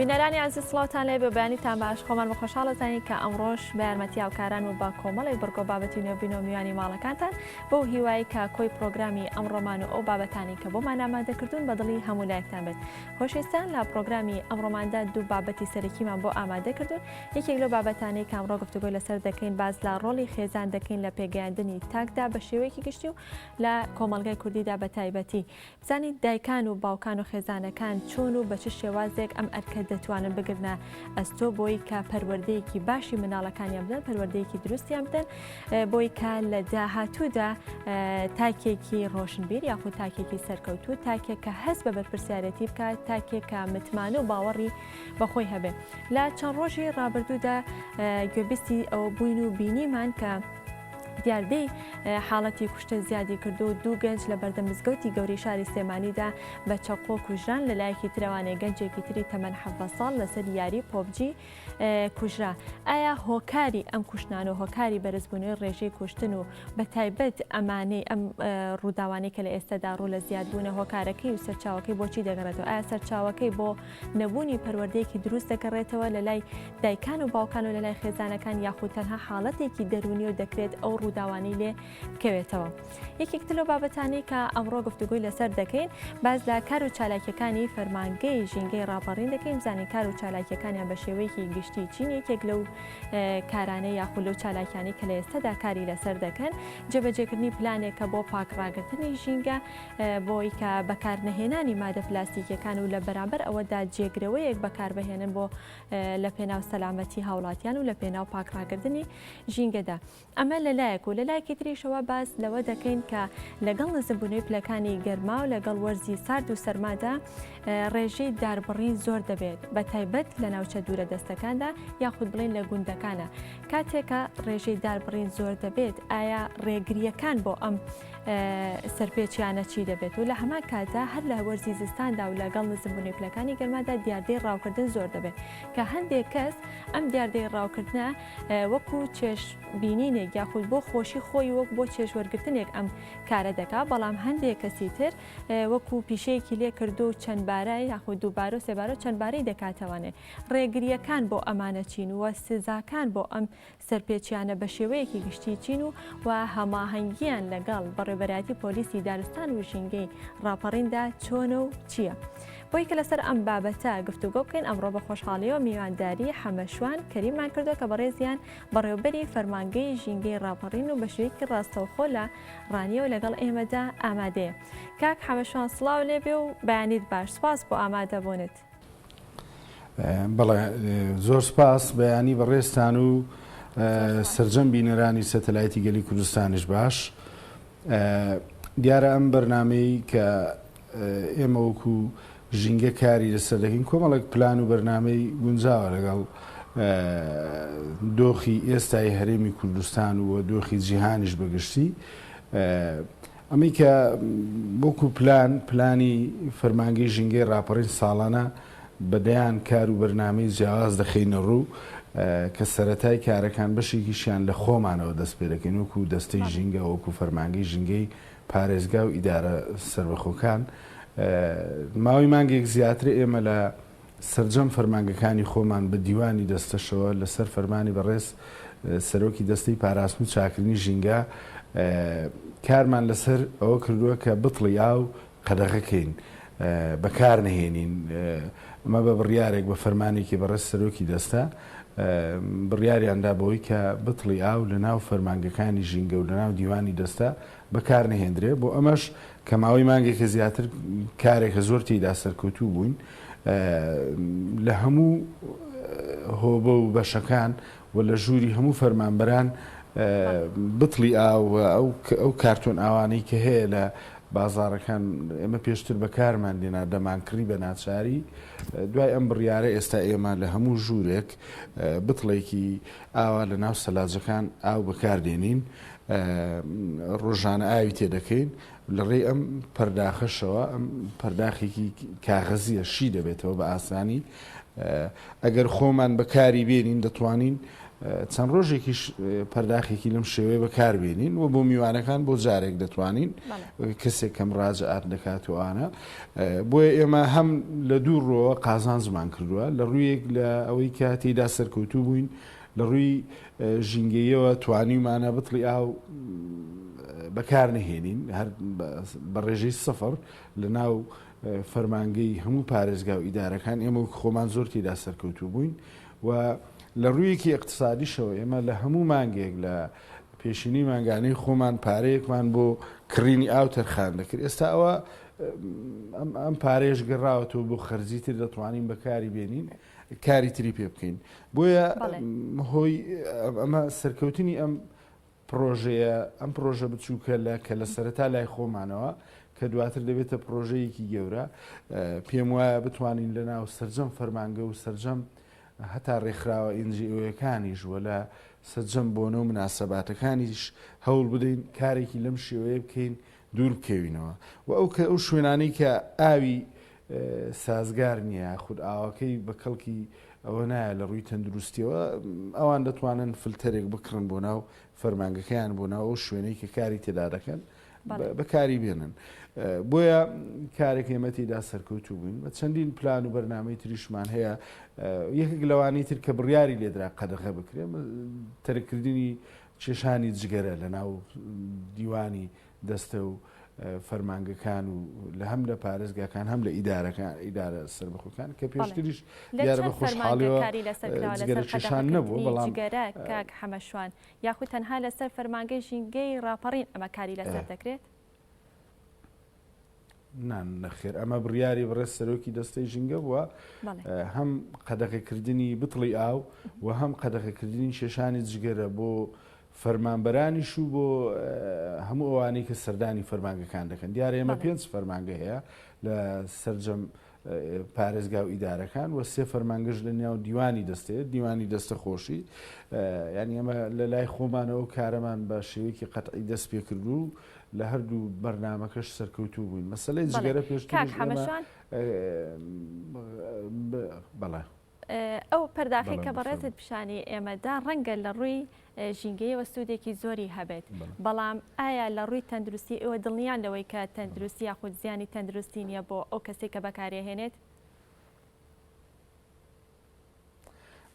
بینەرانی ئازیز سڵاوتان لێ بێ بەیانیتان باش خۆمان بە خۆشحاڵ ئەزانین کە ئەمڕۆش بە یارمەتی هاوکاران و بە کۆمەڵێک بڕگۆ بابەتی نوێ بینەوە میوانی ماڵەکانتان بەو هیوای کە کۆی پرۆگرامی ئەمڕۆمان و ئەو بابەتانی کە بۆمان ئامادەکردوون بە دڵی هەموو لایەکتان بێت خۆشەویستان لە پرۆگرامی ئەمڕۆماندا دوو بابەتی سەرەکیمان بۆ ئامادەکردوون یەکێک لەو بابەتانەی کە ئەمڕۆ گفتوگۆی لەسەر دەکەین باس لە ڕۆڵی خێزان دەکەین لە پێگەیاندنی تاکدا بە شێوەیەکی گشتی و لە کۆمەڵگای کوردیدا بە تایبەتی بزانین دایکان و باوکان و خێزانەکان چۆن و بە چ شێوازێک ئەم ئەرکە دەتوانن بگرنە ئەستۆ بۆی کە پەروەردەیەکی باشی منداڵەکانیان بدەن پەروەردەیەکی دروستیان بدەن بۆی کە لە داهاتوودا تاکێکی ڕۆشنبیر یاخود تاکێکی سەرکەوتوو تاکێک کە هەست بە بەرپرسیارەتی بکات تاکێک کە متمانە و باوەڕی بەخۆی هەبێ لە چەند ڕۆژی ڕابردوودا گوێبیستی ئەوە بووین و بینیمان کە دیاردەی حاڵەتی کوشتن زیادی کردو و دوو گەنج لە بەردەم مزگەوتی گەورەی شاری سلێمانیدا بە چەقۆ کوژران، لە لایەکی ترەوانێ گەنجێکی تری تەمەن 17 ساڵ لەسەر یاری پۆبجی کوژرا. ئایا هۆکاری ئەم کوشتنانە و هۆکاری بەرزبوونەوەی ڕێژەی کوشتن و بە تایبەت ئەمانەی ئەم ڕووداوانەی کە لە ئێستادا ڕوو لە زیادبوونە هۆکارەکەی و سەرچاوەکەی بۆچی دەگەڕێتەوە؟ ئایا سەرچاوەکەی بۆ نەبوونی پەروەردەیەکی دروست دەگەڕێتەوە لە لای دایکان و باوکان و لە لای خێزانەکان یاخود تەنها حاڵەتێکی دەروونی و دەکرێت ئەو ڕووداوانەی لێ بکەوێتەوە. یەکێک تر لەو بابەتانەی کە ئەمڕۆ گفتوگۆی لەسەر دەکەین باس لە کار و چالاکیەکانی فەرمانگەی ژینگەی ڕاپەڕین دەکەین بزانین کار و چالاکیەکانیان بە شێوەیەکی گشتی چین یەکێک لەو کارانە یاخود لەو چالاکیانەی کە لە ئێستادا کاری لەسەر دەکەن جێبەجێکردنی پلانێکە بۆ پاکڕاگرتنی ژینگە بۆی کە بەکارنەهێنانی مادە پلاستیکیەکان و لە بەرامبەر ئەوەدا جێگرەوەیەک بەکاربهێنن بۆ لە پێناو سەلامەتی هاوڵاتیان و لە پێناو پاکڕاگردنی ژینگەدا. ئەمە لە لایەک و لە لایەکی تریشەوە باس لەوە دەکەین کە لەگەڵ نزمبوونەوەی پلەکانی گەرما و لەگەڵ وەرزی سارد و سەرمادا ڕێژەی داربڕین زۆر دەبێت بە تایبەت لە ناوچە دوورە دەستەکاندا یاخود بڵێن لە گوندەکانە کاتێکە ڕێژەی داربڕین زۆر دەبێت ئایا ڕێگریەکان بۆ ئەم سەرپێچیانە چی دەبێت و لە هەمان کاتدا هەر لە وەرزی زستاندا و لەگەڵ نزمبوونی پلەکانی گەرمادا دیاردەی ڕاوکردن زۆر دەبێت کە هەندێک کەس ئەم دیاردەی ڕاوکردنە وەکو چێژ بینینێک یاخود بۆ خۆشی خۆی وەک بۆ چێژ وەرگرتنێک ئەم کارە دەکا بەڵام هەندێک کەسی تر وەکو پیشەیەکی لێ کردو و چەند بارە یاخود دووبارە و سێبارە و چەند بارەی دەکاتەوانێ ڕێگرییەکان بۆ ئەمانە چین و سزاکان بۆ ئەم سەرپێچیانە بە شێوەیەکی گشتی چین و و هەماهەنگییان لەگەڵ بەڕێوەبەرایەتی پۆلیسی دارستان و ژینگەی ڕاپەڕیندا چۆنە و چییە؟ بۆی کە لەسەر ئەم بابەتە گفتوگۆ بکەین ئەمڕۆ بە خۆشحاڵیەوە میوانداری حەمەشوان کەریممان کردووە کە بەڕێزیان بەڕێوەبەری فەرمانگەی ژینگەی ڕاپەڕین و بە شێوەیەکی ڕاستەوخۆ لە ڕانیەوە لەگەڵ ئێمەدا ئامادەیە. کاک حەمەشوان سڵاو لێبێ و بەیانیت باش سوپاس بۆ ئامادەبوونت. بەڵێ زۆر سپاس بەیانی بەڕێزتان و سەرجەم بینەرانی سەتەلایتی گەلی کوردستانیش باش دیارە ئەم بەرنامەی کە ئێمە وەکو ژینگە کاری لەسەر دەکەین کۆمەڵێک پلان و بەرنامەی گونجاوە لەگەڵ دۆخی ئێستای هەرێمی کوردستان و دۆخی جیهانیش بەگشتی ئەمەی کە وەکو پلان، پلانی فەرمانگەی ژینگەی ڕاپەڕین ساڵانە بە دەیان کار و بەرنامەی جیاواز دەخەینە ڕوو کە سەرەتای کارەکان بەشێکیشیان لە خۆمانەوە دەست پێ دەکەین وەکو دەستەی ژینگە وەکو فەرمانگەی ژینگەی پارێزگا و ئیدارە سەربەخۆکان ماوەی مانگێک زیاترە ئێمە لە سەرجەم فەرمانگەکانی خۆمان بە دیوانی دەستەشەوە لەسەر فەرمانی بەڕێز سەرۆکی دەستەی پاراستن و چاکردنی ژینگە کارمان لەسەر ئەوە کردووە کە بتڵی ئاو قەدەغە کەین بەکار نەهێنین ئەمە بە بڕیارێک بە فەرمانێکی بەڕێز سەرۆکی دەستە بڕیاریاندا بەوەی کە بتڵی ئاو لە ناو فەرمانگەکانی ژینگە و لە ناو دیوانی دەستە بەکار نەهێندرێ بۆ ئەمەش کە ماوەی مانگێکە زیاتر کارێکە زۆر تێیدا سەرکەوتوو بووین لە هەموو هۆبە و بەشەکان و لە ژووری هەموو فەرمانبەران بتڵی ئاو و ئەو کارتۆن ئاوانەی کە هەیە لە بازاڕەکان ئێمە پێشتر بەکارمان دێنا دەمانکڕی بە ناچاری دوای ئەم بڕیارە ئێستا ئێمە لە هەموو ژوورێک بتڵێکی ئاوا لە ناو سەلاجەکان ئاو بەکاردێنین ڕۆژانە ئاوی تێدەکەین لە ڕێی ئەم پەرداخەشەوە ئەم پەرداخێکی کاغەزیە شی دەبێتەوە بە ئاسانی ئەگەر خۆمان بەکاری بێنین دەتوانین. چەند ڕۆژێکیش پەرداخێکی لەم شێوەیە بەکاربێنین و بۆ میوانەکان بۆ جارێک دەتوانین کەسێک کەم ڕاجعات دەکات و ئانە بۆیە ئێمە هەم لە دوو ڕۆوە قازانجمان کردووە لە ڕوویەک لە ئەوەی کە تێیدا سەرکەوتوو بووین لە ڕووی ژینگەیەوە توانیومانە بتڵی ئاو بەکار نەهێنین هەر بە ڕێژەی سفر لە ناو فەرمانگەی هەموو پارێزگا و ئیدارەکان ئێمە وەک خۆمان زۆر تێدا سەرکەوتوو بووین و لە ڕوویەکی ئیقتسادیشەوە ئێمە لە هەموو مانگێک لە پێشینەی مانگانەی خۆمان پارەیەکمان بۆ کڕینی ئاو تەرخان دەکرد ئێستا ئەوە ئەم پارەیەش گەڕاوەتەوە بۆ خەرجی تر دەتوانین بەکاری بێنین کاری تری پێ بکەین بۆیە هۆی ئەمە سەرکەوتنی ئەم پڕۆژەیە، ئەم پڕۆژە بچووکە لە کە لە سەرەتا لای خۆمانەوە کە دواتر دەبێتە پڕۆژەیەکی گەورە، پێم وایە بتوانین لە ناو سەرجەم فەرمانگە و سەرجەم هەتا ڕێکخراوە NGO یەکانیش و لە سەرجەم بۆنە و مناسەباتەکانیش هەوڵ بدەین کارێکی لەم شێوەیە بکەین دوور بکەوینەوە و ئەو کە ئەو شوێنانەی کە ئاوی سازگار نییە یاخود ئاوەکەی بە کەڵکی ئەوە نایە لە ڕووی تەندروستیەوە ئەوان دەتوانن فلتەرێک بکڕن بۆ ناو فەرمانگەکەیان بۆ ناو ئەو شوێنەی کە کاری تێدا دەکەن بەکاری بێنن بۆیە کارێک ئێمە تێدا سەرکەوتوو بووین بە چەندین پلان و بەرنامەی تریشمان هەیە یەکێک لەوانەی تر کە بڕیاری لێدرا قەدەغە بکرێ تەرکردنی کێشانی جگەرە لە ناو دیوانی دەستە و فەرمانگەکان و لە هەم لە پارێزگاکان هەم لە ئیدارەکان ئیدارە سەربەخۆکان کە پێشتریش دیارە بە خۆشحاڵیەوە جگەرە کێشان نەبوو بەڵام جگەرە کاک حەمەشوان یاخود تەنها لەسەر فەرمانگەی ژینگەی ڕاپەڕین ئەمە کاری لەسەر دەکرێت؟ نا نەخێر ئەمە بڕیاری بەڕێز سەرۆکی دەستەی ژینگە بووە هەم قەدەغەکردنی بتڵی ئاو و هەم قەدەغەکردنی کێشانی جگەرە بۆ فەرمانبەرانیش و بۆ هەموو ئەوانەی کە سەردانی فەرمانگەکان دەکەن دیارە ئێمە پێنج فەرمانگە هەیە لە سەرجەم پارێزگا و ئیدارەکان و سێ فەرمانگەش لە ناو دیوانی دەستەیە دیوانی دەستە خۆشی یعنی ئەمە لە لای خۆمانەوە کارەمان بە شێوەیەکی قەتعی دەست پێ کرد و لە هەردوو بەرنامەکەش سەرکەوتوو بووین مەسەلەی جگەرە پێشتریش ئێمە بەڵێ. ئەو پەرداخەی کە بەڕێزت پیشانی ئێمەدا ڕەنگە لە ڕووی ژینگەیەوە سوودێکی زۆری هەبێت بەڵام ئایا لە ڕووی تەندروستی ئێوە دڵنیان لەوەی کە تەندروستی یاخود زیانی تەندروستی نییە بۆ ئەو کەسێک کە بەکارێهێنێت؟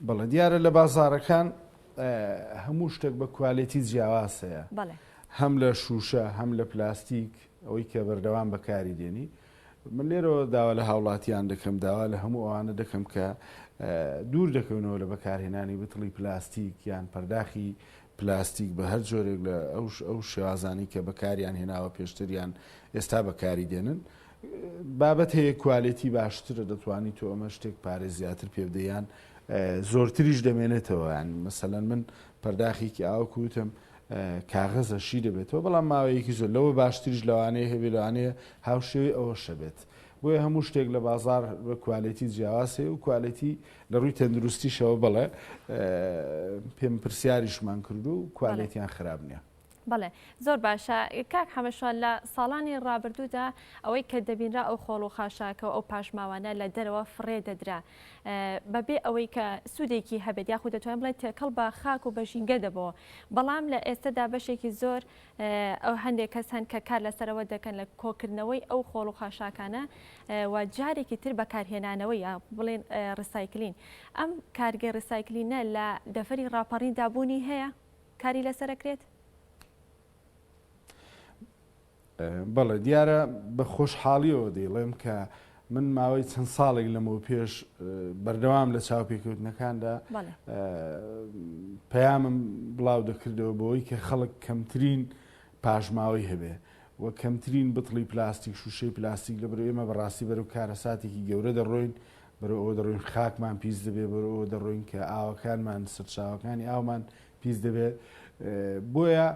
بەڵێ دیارە لە بازاڕەکان هەموو شتێک بە کوالێتی جیاواز هەیە هەم لە شوشە هەم لە پلاستیک ئەوەی کە بەردەوام بەکاری دێنی من لێرەوە داوا لە هاوڵاتیان دەکەم داوا لە هەموو ئەوانە دەکەم کە دوور دەکەونەوە لە بەکارهێنانی بتڵی پلاستیک یان پەرداخی پلاستیک بە هەر جۆرێک لە ئەو ئەو شێوازانی کە بەکاریان هێناوە پێشتریان ئێستا بەکاری دێنن بابەت هەیە کوالێتی باشترە دەتوانی تۆ ئەمە شتێک پارەی زیاتر پێ بدەی یان زۆرتریش دەمێنێتەوە یان مەسەلەن من پەرداخێکی ئاوەک وتم کاغەزە شی دەبێتەوە بەڵام ماوەیەکی زۆر لەوە باشتریش لەوانەیە هەبێ لەوانەیە هاوشێوەی ئەوەشە بێت بۆیە هەموو شتێک لە بازار بە کوالێتی جیاواز هەیە و کوالێتی لە ڕووی تەندروستیشەوە بەڵێ پێم پرسیاریشمان کرد و کوالێتیان خراپ نییە. بەڵێ زۆر باشە کاک حەمەشوان لە ساڵانی ڕابردوودا ئەوەی کە دەبینرا ئەو خۆڵ و خاشاکە و ئەو پاشماوانە لە دەرەوە فڕێ دەدرا بەبێ ئەوەی کە سوودێکی هەبێت یاخود دەتوانین بڵێن تێکەڵ بە خاک و بە ژینگە دەبەوە بەڵام لە ئێستەدا بەشێکی زۆر ئەو هەندێک کەس هەن کە کار لەسەرەوە دەکەن لە کۆکردنەوەی ئەو خۆڵ و خاشاکانە و جارێکی تر بەکارهێنانەوەی یا بڵێن recycling ئەم کارگەی recycling ە لە دەڤەری ڕاپەڕیندا بوونی هەیە؟ کاری لەسەر ئەکرێت؟ بەڵێ دیارە بە خۆشحاڵیەوە دەیڵێم کە من ماوەی چەند ساڵێک لەمەو پێش بەردەوام لە چاوپێکەوتنەکاندا پەیامم بڵاو دەکردەوە بۆی کە خەڵک کەمترین پاشماوەی هەبێ و کەمترین بتڵی پلاستیک شوشەی پلاستیک لە بەرو ئێمە بەڕاستی بەرەو کارەساتێکی گەورە دەڕۆین بەرەو ئەوە دەڕۆین خاکمان پیس دەبێت، بەرەو ئەوە دەڕۆین کە ئاوەکانمان، سەرچاوەکانی ئاومان پیس دەبێت. بۆیە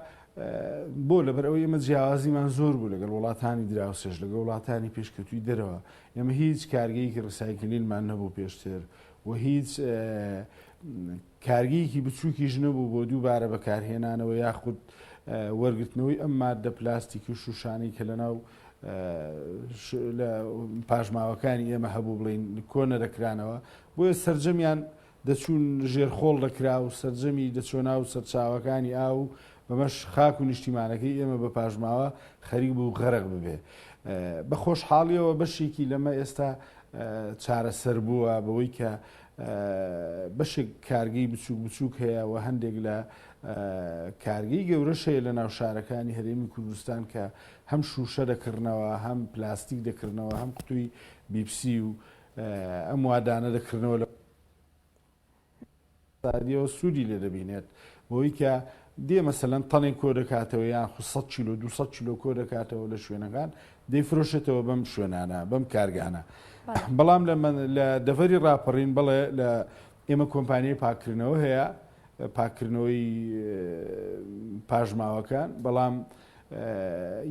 بۆ لەبەر ئەوەی ئێمە جیاوازیمان زۆر بوو لەگەڵ وڵاتانی دراوسێش، لەگەڵ وڵاتانی پێشکەوتووی دەرەوە. ئێمە هیچ کارگەیەکی recycling مان نەبوو پێشتر و هیچ کارگەیەکی بچووکیش نەبوو بۆ دووبارە بەکارهێنانەوە یاخود وەرگرتنەوەی ئەم ماددە پلاستیکی و شوشانەی کە لەناو لە پاشماوەکانی ئێمە هەبوو بڵین کۆ نەدەکرانەوە بۆیە سەرجەمیان دەچوون ژێر خۆڵ دەکرا و سەرجەمی دەچۆ ناو سەرچاوەکانی ئاو و بەمەش خاک و نیشتیمانەکەی ئێمە بە پاشماوە خەریک بوو غەرق ببێ. بە خۆشحاڵیەوە بەشێکی لەمە ئێستا چارەسەر بووە بەوەی کە بەشێک کارگەی بچووک بچووک هەیە و هەندێک لە کارگەی گەورەش هەیە لە ناو شارەکانی هەرێمی کوردستان کە هەم شووشە دەکڕنەوە، هەم پلاستیک دەکڕنەوە، هەم قوتووی بیپسی و ئەم وادانە دەکڕنەوە لە سادیەوە سوودی لێ دەبینێت بەوەی کە دێ مەسەلەن تەنێک کۆ دەکاتەوە یان خو 100 کیلۆ 200 کیلۆ کۆ دەکاتەوە لە شوێنەکان دەیفرۆشێتەوە بەم شوێنانە بەم کارگانە بەڵام لە دەڤەری ڕاپەڕین بەڵێ لە ئێمە کۆمپانیای پاکردنەوە هەیە پاکردنەوەی پاشماوەکان بەڵام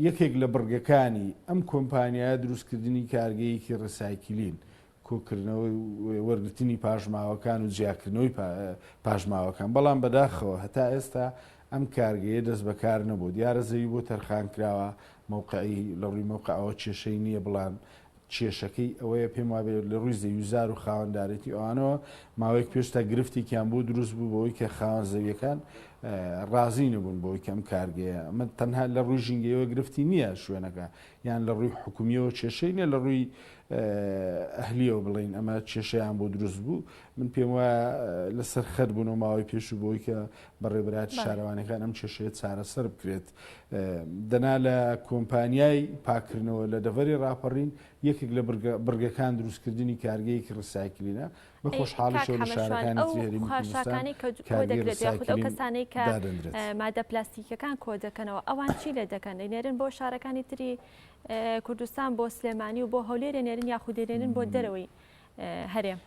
یەکێک لە بڕگەکانی ئەم کۆمپانیایە دروستکردنی کارگەیەکی recycling کۆکردنەوەی و وەرگرتنی پاشماوەکان و جیاکردنەوەی پاشماوەکان، بەڵام بەداخەوە هەتا ئێستا ئەم کارگەیە دەست بەکار نەبوو، دیارە زەوی بۆ تەرخان کراوە، مەوقعی لە ڕووی مەوقعەوە کێشەی نییە، بڵام کێشەکەی ئەوەیە پێم وابێ لە ڕووی زەویوزار و خاوەندارێتی ئەوانەوە ماوەیەک پێشتا گرفتێکیان بۆ دروست بوو بەوەی کە خاوەن زەویەکان ڕازی نەبوون بەوەی کە ئەم کارگەیە ئەمە تەنها لە ڕووی ژینگەیەوە گرفتی نییە شوێنەکە یان لە ڕووی حکومیەوە کێشەی نیە لە ڕووی ئەهلیەوە بڵین ئەمە کێشەیان بۆ دروست بوو من پێم وایە لەسەر خەت بوون و ماوەی پێشوو بۆی کە بەڕێبرات شارەوانەکان ئەم کێشەیە چارەسەر بکرێت دەنا لە کۆمپانیای پاکردنەوە لە دەڤەری ڕاپەڕین یەکێک لە بڕگەکان دروستکردنی کارگەیەکی recycling ە بە خۆشحاڵیشەوە لە شارەکانی تری هەرێمی کوردستان کارگەی recycling کەسانەی کە مادە پلاستیکەکان کۆ دەکەنەوە ئەوان چی لێ دەکەن دەینێرن بۆ شارەکانی تری کوردستان بۆ سلێمانی و بۆ هەولێر نێرن یاخود دەینێرن بۆ دەرەوەی هەرێم؟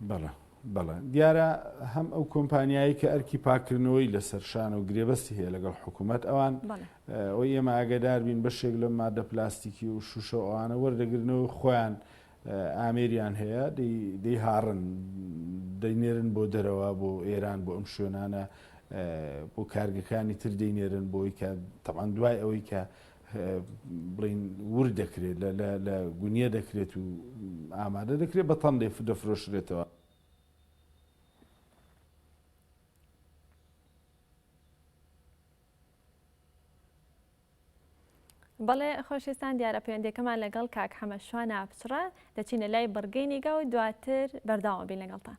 بەڵێ بەڵێ دیارە هەم ئەو کۆمپانیایی کە ئەرکی پاکردنەوەی لەسەر شانە و گرێبەستی هەیە لەگەڵ حکوومەت ئەوان ئەوەی ئێمە ئاگدار بین بەشێک لەم مادە پلاستیکی و شوشە و ئەوانە وەردەگرنەوە خۆیان ئامێریان هەیە دەیهاڕن دەینێرن بۆ دەرەوە بۆ ئێران بۆ ئەم شوێنانە بۆ کارگەکانی تر دەینێرن بۆی کە تەمان دوای ئەوەی کە بڵین ورد دەکرێت لە گونیە دەکرێت و ئامادە دەکرێت بە تەن دەفرۆشرێتەوە. بەڵێ خۆشویستان دیارە پەیوەندیەکەمان لەگەڵ کاک حەمە شوانە پچڕا دەچینە لای بڕگەی نیگا و دواتر بەردەوام بین لەگەڵتان.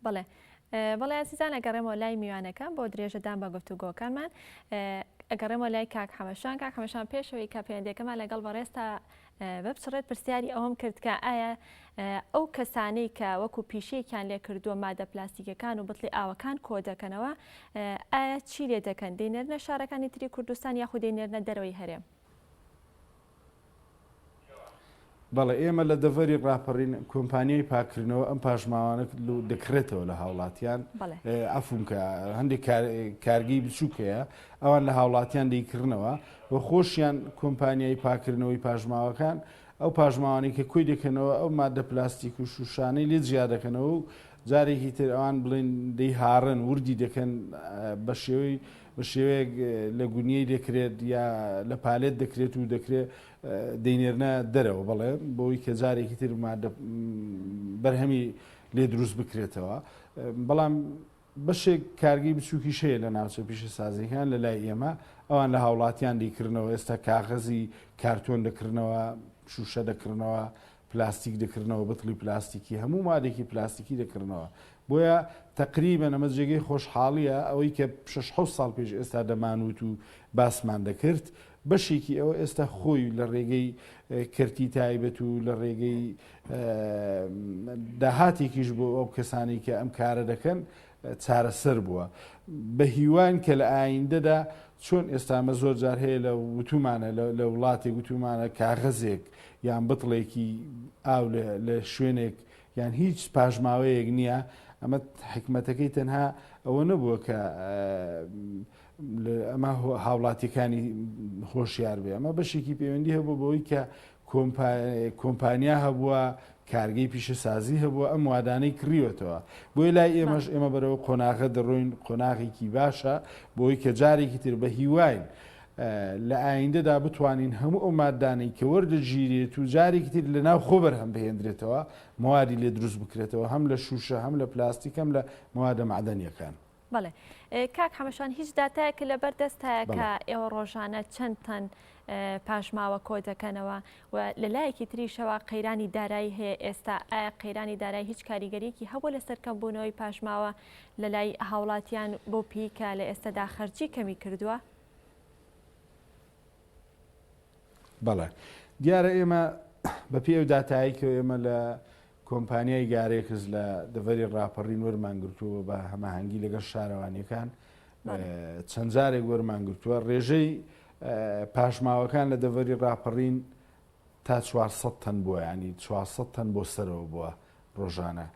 بەڵێ بەڵێ ئازیزان ئەگەڕێمەوە لای میوانەکەم بۆ درێژەدان بە گفتوگۆکانمان ئەگەڕێمەوە لای کاک حەمەشان کاک حەمەشان پێشەوەی کە پەیوەندیەکەمان لەگەڵ بەڕێزتا بپچڕێت پرسیاری ئەوەم کرد کە ئایا ئەو کەسانەی کە وەکو پیشەیەکیان لێ کردووە مادە پلاستیکەکان و بتڵی ئاوەکان کۆ دەکەنەوە ئایا چی لێ دەکەن دەینێرنە شارەکانی تری کوردستان یاخود دەینێرنە دەرەوەی هەرێم؟ بەڵێ ئێمە لە دەڤەری ڕاپەڕین کۆمپانیای پاککردنەوە ئەم پاشماوانە دەکڕێتەوە لە هاوڵاتیان عەفوم کە هەندێک کارگەی بچووک هەیە ئەوان لە هاوڵاتیان دەیکڕنەوە و خۆشیان کۆمپانیای پاکردنەوەی پاشماوەکان ئەو پاشماوانەی کە کۆی دەکەنەوە ئەو مادە پلاستیک و شوشانەی لێ جیا دەکەنەوە و جارێکی تر ئەوان بڵێن دەیهاڕن وردی دەکەن بە شێوەی بە شێوەیەک لە گونیەی دەکرێت یا لە پالێت دەکرێت و دەکرێت دەینێرنە دەرەوە بەڵێ بۆی کە جارێکی تر مادە بەرهەمی لێ دروست بکرێتەوە بەڵام بەشێک کارگەی بچووکیش هەیە لە ناوچە پیشەسازیەکان لە لای ئێمە ئەوان لە هاوڵاتیان دەیکردنەوە ئێستا کاغەزی کارتۆن دەکردنەوە شوشە دەکردنەوە پلاستیک دەکردنەوە بتڵی پلاستیکی هەموو مادێکی پلاستیکی دەکردنەوە بۆیە تەقریبەن ئەمە جێگەی خۆشحاڵیە ئەوەی کە شەش حەوت ساڵ پێش ئێستا دەمانوت و باسمان دەکرد بەشێکی ئەوە ئێستا خۆی لە ڕێگەی کەرتی تایبەت و لە ڕێگەی داهاتێکیش بۆ ئەو کەسانی کە ئەم کارە دەکەن چارەسەر بووە بە هیوان کە لە ئایندەدا چۆن ئێستامە زۆر جار هەیە لە وتومانە لە وڵاتێک وتومانە کاغەزێک یان بتڵێکی ئاو لە شوێنێک یان هیچ پاشماوەیەک نییە ئەمە حکمەتەکەی تەنها ئەوە نەبووە کە ئەمە هاوڵاتیەکانی هۆشیار بێ ئەمە بەشێکی پەیوەندی هەبوو بەوەی کە کۆمپانیا هەبووە کارگەی پیشەسازی هەبووە ئەم وادانەی کڕیوەتەوە بۆیە لای ئێمەش ئێمە بەرەوە قۆناغە دەڕۆین قۆناغێکی باشە بۆی کە جارێکی تر بە هیواین لە ئایندەدا بتوانین هەموو ئەو مادانەی کە وەردەگیرێت و جارێکی تر لە ناو خۆ بەرهەم بهێندرێتەوە موادی لێ دروست بکرێتەوە هەم لە شوشە هەم لە پلاستیک هەم لە موادە مەعدەنیەکان. بەڵێ کاک حەمەشان هیچ داتایەک لەبەر دەست هەیە کە ئێوە ڕۆژانە چەند تەن پاشماوە کۆ دەکەنەوە و لە لایەکی تریشەوە قەیرانی دارایی هەیە ئێستا ئایا قەیرانی دارایی هیچ کاریگەریەکی هەبوو لەسەر کەمبوونەوەی پاشماوە لە لای هاوڵاتیان بۆ پێی کە لە ئێستادا خەرجی کەمی کردووە؟ بەڵێ دیارە ئێمە بەپێی ئەو داتایی کە ئێمە لە کۆمپانیای گارێکس لە دەڤەری ڕاپەڕین وەرمان گرتووە بە هەماهەنگی لەگەڵ شارەوانیەکان چەند جارێک وەرمان گرتووە ڕێژەی پاشماوەکان لە دەڤەری ڕاپەڕین تا 400 تەن بووە ینی 400 تەن بۆ سەرەوە بووە ڕۆژانە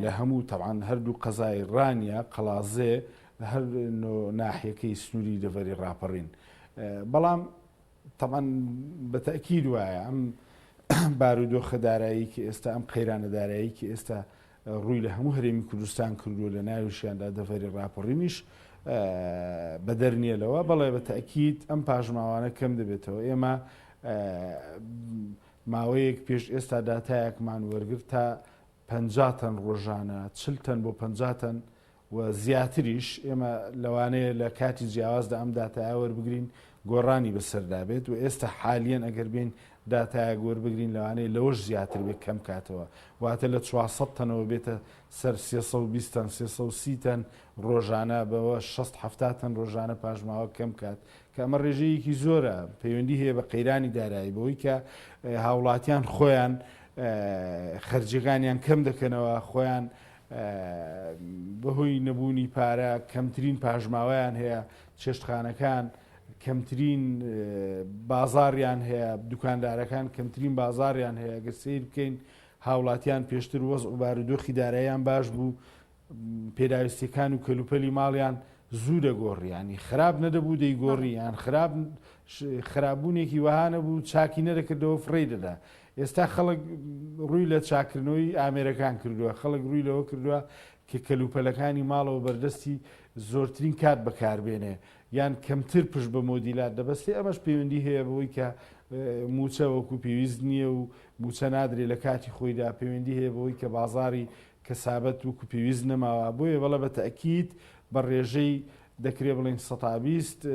لە هەموو تەوان هەردوو قەزای ڕانیە قەڵازێ هەر ناحیەکەی سنووری دەڤەری ڕاپەڕین بەڵام تەبعەن بە تەئکید وایە ئەم بارودۆخە دارایی کە ئێستا ئەم قەیرانە دارایی کە ئێستا ڕووی لە هەموو هەرێمی کوردستان کردووە لە ناویشیاندا دەڤەری ڕاپەڕینیش بەدەر نییە لەوە بەڵێ بە تەئکید ئەم پاشماوانە کەم دەبێتەوە ئێمە ماوەیەک پێش ئێستا داتایەکمان وەرگرت تا 50 تەن ڕۆژانە 40 تەن بۆ 50 تەن و زیاتریش، ئێمە لەوانەیە لە کاتی جیاوازدا ئەم داتایە وەربگرین گۆڕانی بەسەردا بێت و ئێستا حالیەن ئەگەر بێین داتایەک وەربگرین لەوانەیە لەوەش زیاتر بێت کەم کاتەوە واتە لە 400 تەنەوە بێتە سەر 320 تەن 330 تەن ڕۆژانە بەوە 60 70 تەن ڕۆژانە پاشماوە کەم کات کە ئەمە ڕێژەیەکی زۆرە پەیوەندی هەیە بە قەیرانی دارایی بەوەی کە هاوڵاتیان خۆیان خەرجیەکانیان کەم دەکەنەوە خۆیان بەهۆی نەبوونی پارە کەمترین پاشماوەیان هەیە، چێشتخانەکان کەمترین بازاڕیان هەیە، دوکاندارەکان کەمترین بازاڕیان هەیە، گەر سەیر بکەین هاوڵاتیان پێشتر وەزع و بارودۆخی داراییان باش بوو، پێداویستیەکان و کەلوپەلی ماڵیان زوو دەگۆڕی ینی خراپ نەدەبوو دەیگۆڕی یان خراپ خراپبوونێکی وەها نەبوو چاکی نەدەکردەوە فڕێی دەدا ئێستا خەڵک ڕووی لە چاککردنەوەی ئامێرەکان کردووە، خەڵک ڕووی لەوە کردووە کە کەلوپەلەکانی ماڵەوە بەردەستی زۆرترین کات بەکاربێنێ یان کەمتر پشت بە مۆدیلات دەبەستێ، ئەمەش پەیوەندی هەیە بەوەی کە مووچە وەکو پێویست نییە و مووچە نادرێ لە کاتی خۆیدا، پەیوەندی هەیە بەوەی کە بازاڕی کەسابەت وەکو پێویست نەماوە، بۆیە بەڵێ بە تەئکید بە ڕێژەی دەکرێ بڵێین 20%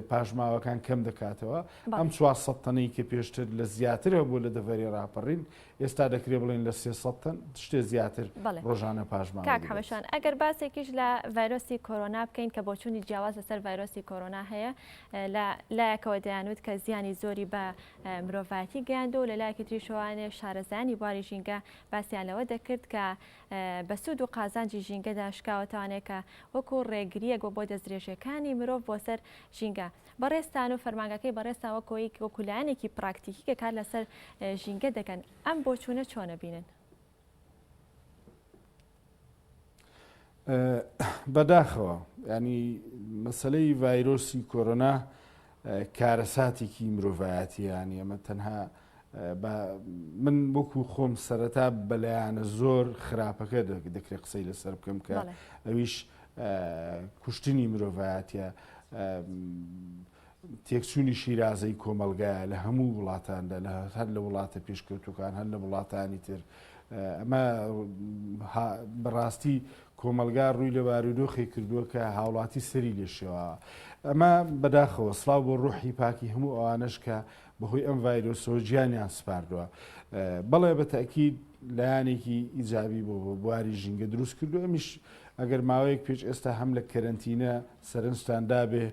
پاشماوەکان کەم دەکاتەوە. ئەم 400 تەنەی کە پێشتر لە زیاتر هەبوو لە دەڤەری ڕاپەڕین، ئێستا دەکرێ بڵێین لە 300 تەن شتێ زیاتر ڕۆژانە پاشماوە کاک حەمەشان ئەگەر باسێکیش لە ڤایرۆسی کۆرۆنا بکەین کە بۆچوونی جیاواز لەسەر ڤایرۆسی کۆرۆنا هەیە لە لایەکەوە دەیانوت کە زیانی زۆری بە مرۆڤایەتی گەیاندووە و لە لایەکی تریشەوانێ شارەزایانی بواری ژینگە باسیان لەوە دەکرد کە بە سوود و قازانجی ژینگەدا شکاوەتەوانێ کە وەکو ڕێگرییەک بۆ بۆ دەستدرێژی. دەستدرێژیەکانی مرۆڤ بۆ سەر ژینگە. بەڕێزتان و فەرمانگەکەی بەڕێزتان وەکۆی وەکو لایەنێکی پراکتیکی کە کار لەسەر ژینگە دەکەن ئەم بۆچوونە چۆن ئەبینن؟ بەداخەوە ینی مەسلەی ڤایرۆسی کۆرۆنا کارەساتێکی مرۆڤایەتیانی ئەمە تەنها من وەکو خۆم سەرەتا بەلایانە زۆر خراپەکە دەکرێت قسەی لەسەر بکەم کە ئەویش کوشتنی مرۆڤایەتە تێکچوونی شیرازەی کۆمەڵگایە لە هەموو وڵاتاندا لە هەر لە وڵاتە پێشکەوتوەکان هەر لە وڵاتانی تر ئەمە بەڕاستی کۆمەلگا ڕووی لە بارودۆخی کردووە کە هاوڵاتی سەری لێ شێواوە ئەمە بەداخەوە سڵاو بۆ ڕوحی پاکی هەموو ئەوانەش کە بەهۆی ئەم ڤایرۆسەوە گیانیان سپاردووە بەڵێ بە تەئکید لایەنێکی ئیجابی بۆ بواری ژینگە دروست کردو ئەمیش ئەگەر ماوەیەک پێش ئێستا هەم لە کەرەنتینە سەرنجتان دابێ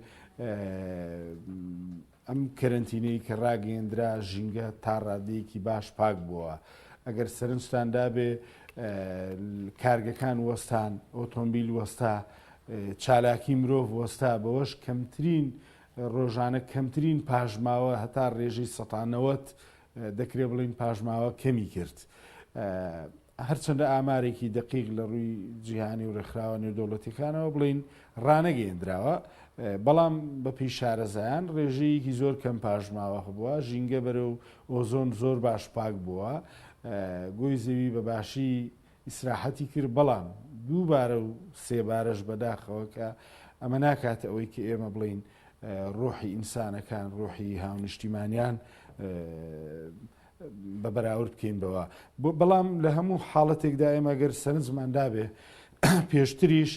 ئەم کەرەنتینەی کە ڕاگەیەندرا ژینگە تا ڕادەیەکی باش پاک بووە. ئەگەر سەرنجتان دابێ کارگەکان وەستان، ئۆتۆمبیل وەستا، چالاکی مرۆڤ وەستا، بەوەش کەمترین ڕۆژانە کەمترین پاشماوە هەتا ڕێژەی سەتا 90 دەکرێ بڵێین پاشماوە کەمی کرد. هەرچەندە ئامارێکی دەقیق لە ڕووی جیهانی و ڕێکخراوە نێودەوڵەتیەکانەوە بڵێین ڕانەگەیەندراوە، بەڵام بەپێی شارەزایان ڕێژەیەکی زۆر کەم پاشماوە هەبووە، ژینگە بەرەو ئۆزۆن زۆر باش پاک بووە، گۆی زەوی بە باشی ئیسراحەتی کرد، بەڵام دووبارە و سێبارەش بەداخەوە کە ئەمە ناکاتە ئەوەی کە ئێمە بڵێین ڕۆحی ئینسانەکان، ڕۆحی هاونیشتیمانیان بە بەراورد بکەین بەوە بەڵام لە هەموو حاڵەتێکدا ئێمە گەر سەرنجمان دابێ پێشتریش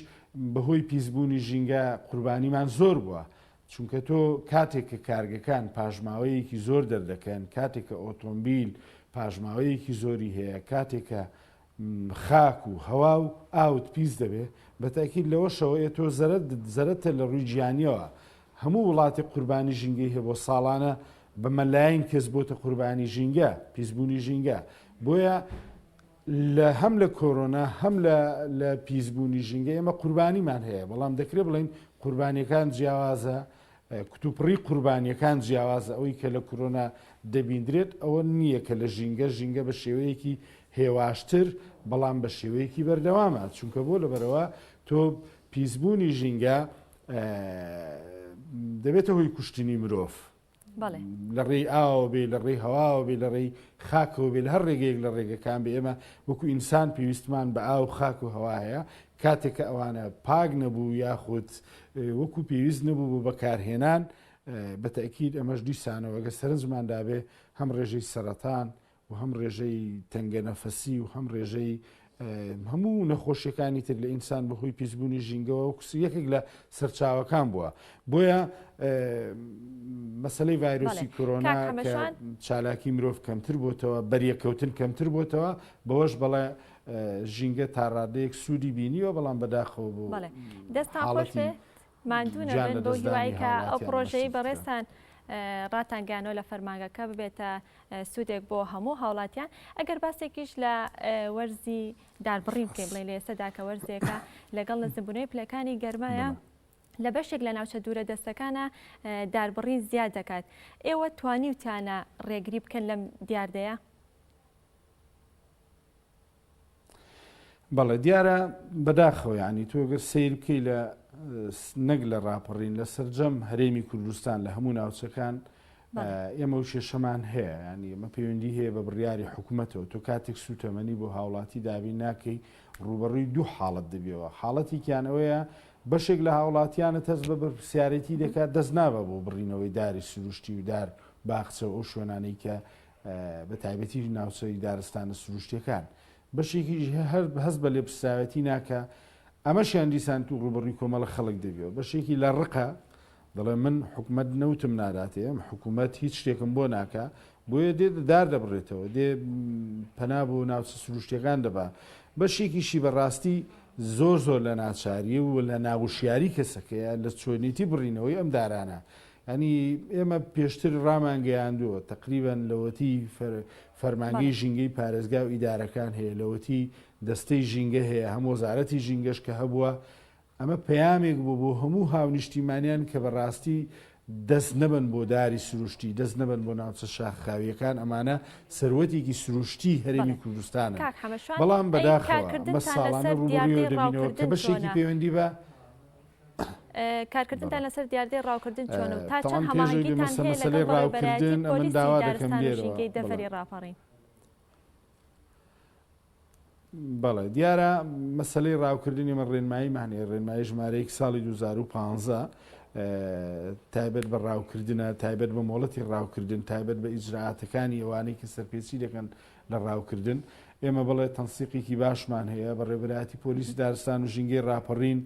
بەهۆی پیسبوونی ژینگە قوربانیمان زۆر بووە چونکە تۆ کاتێک کە کارگەکان پاشماوەیەکی زۆر دەردەکەن کاتێک کە ئۆتۆمبیل پاشماوەیەکی زۆری هەیە کاتێک کە خاک و هەوا و ئاوت پیس دەبێ بە تاکید لەوەشەوە ئێ تۆ زەرەتە لە ڕووی گیانیەوە هەموو وڵاتێک قوربانی ژینگەی هەیە بۆ ساڵانە بە مەلایین کەس بۆتە قوربانی ژینگە، پیسبوونی ژینگە. بۆیە لە هەم لە کۆرۆنا هەم لە لە پیسبوونی ژینگە ئێمە قوربانیمان هەیە، بەڵام دەکرێت بڵێین قوربانیەکان جیاوازە، کتوپڕی قوربانیەکان جیاوازە، ئەوەی کە لە کۆرۆنا دەبیندرێت ئەوە نییە کە لە ژینگە، ژینگە بە شێوەیەکی هێواشتر بەڵام بە شێوەیەکی بەردەوامە، چونکە بۆ لەبەرئەوە تۆ پیسبوونی ژینگە دەبێتە هۆی کوشتنی مرۆڤ. لە ڕێی ئاوە بێ لە ڕێی هەواوە بێ لە ڕێی خاکەوە بێ لە هەر ڕێگەیەک لە ڕێگەکان بێ ئێمە وەکو ئینسان پێویستمان بە ئاو خاک و هەوا هەیە کاتێک کە ئەوانە پاک نەبوو یاخود وەکو پێویست نەبوو بۆ بەکارهێنان بە تەئکید ئەمەش دیسانەوە گەر سەرنجمان دابێ هەم ڕێژەی سەرەتان و هەم ڕێژەی تەنگەنەفەسی و هەم ڕێژەی هەموو نەخۆشیەکانی تر لە ئینسان بەهۆی پیسبوونی ژینگەوە وەکو یەکێک لە سەرچاوەکان بووە بۆیە مەسلەی ڤایرۆسی کۆرۆنا چالاکی مرۆڤ کەمتر بۆتەوە بەریەکەوتن کەمتر بۆتەوە بەوەش بەڵێ ژینگە تا ڕادەیەک سوودی بینیوە بەڵام بەداخەوە بۆ دەستان خۆش بێ ماندوو نەبن بەو هیوای کە ئەو پڕۆژەی بەڕێزتان ڕاتان گەیانەوە لە فەرمانگەکە ببێتە سوودێک بۆ هەموو هاوڵاتیان ئەگەر باسێکیش لە وەرزی داربڕین بکەین بڵێن لە ئێستادا کە وەرزێکە لەگەڵ نزمبوونەوەی پلەکانی گەرمایە لە بەشێک لە ناوچە دوورە دەستەکانە داربڕین زیاد دەکات ئێوە توانیوتانە ڕێگری بکەن لەم دیاردەیە؟ بەڵێ دیارە بەداخەوە یعنی تۆ گەر سەیر بکەی لە نەک لە ڕاپەڕین لە سەرجەم هەرێمی کوردستان لە هەموو ناوچەکان ئێمە و کێشەمان هەیە ینی ئەمە پەیوەندی هەیە بە بڕیاری حکوومەتەوە تۆ کاتێک سوتەمەنی بۆ هاوڵاتی دابین ناکەی ڕوبەڕووی دوو حاڵەت دەبیەوە حاڵەتێکیان ئەوەیە بەشێک لە هاوڵاتیانە تەز بە بەرپرسیارێتی دەکات دەست نابە بۆ بڕینەوەی داری سروشتی و دار باخچە و ئەو شوێنانەی کە بە تایبەتی ناوچەی دارستانە سروشتیەکان بەشێکیش هەر هەست بە لێپرسراوێتی ناکا ئەمەشیان دیسان تو ڕوبەڕوی کۆمەڵە خەڵک دەبیەوە بەشێکی لە ڕقە دەڵێ من حکومەت نەوتم ناداتێ ئەم حکومەت هیچ شتێکم بۆ ناکا بۆیە دێ دار دەبڕێتەوە دێ پەنا بۆ ناوچە سروشتیەکان دەبا بەشێکیشی بەڕاستی زۆر زۆر لە ناچاری و لە ناوشیاری کەسەکەیە لە چۆنێتی بڕینەوەی ئەم دارانە یانی ئێمە پێشتر ڕامانگەیاندووە تەقریبەن لەوەتی فەرمانگەی ژینگەی پارێزگا و ئیدارەکان هەیە لەوەتی دەستەی ژینگە هەیە هەم وەزارەتی ژینگەش کە هەبووە. ئەمە پەیامێک بوو بۆ هەموو هاونیشتیمانیان کە بەڕاستی دەست نەبەن بۆ داری سروشتی، دەست نەبەن بۆ ناوچە شاخاوییەکان، ئەمانە سەروەتێکی سروشتی هەرێمی بەڵێ کوردستانن. کاک حەمە شوان بەڵام ئەی بەداخەوە ئەمە کارکردنتان ساڵانە لەسەر ڕووبەڕوویەوە دیاردەی دەبینەوە کە ڕاوکردن بەشێکی چۆنە؟ پەیوەندی بە کارکردنتان بەڵێ. لەسەر دیاردەی ڕاوکردن چۆنە و تا چەند تەوان پێش ئەوەی هەماهەنگیتان بێمە سەر هەیە لەگەڵ مەسەلەی بەڕێوەبەرایەتی ڕاوکردن ئەمن پۆلیسی داوا دەکەم دارستان و لێرەوە ژینگەی بەڵێ. دەڤەری ڕاپەڕین؟ بەڵێ دیارە مەسەلەی ڕاوکردن ئێمە ڕێنماییمان هەیە، ڕێنمایی ژمارە یەک ساڵی 2015 تایبەت بە ڕاوکردنە، تایبەت بە مۆڵەتی ڕاوکردن، تایبەت بە ئیجرائاتەکانی ئەوانەی کە سەرپێچی دەکەن لە ڕاوکردن. ئێمە بەڵێ تەنسیقێکی باشمان هەیە، بەڕێوەبەرایەتی پۆلیسی دارستان و ژینگەی ڕاپەڕین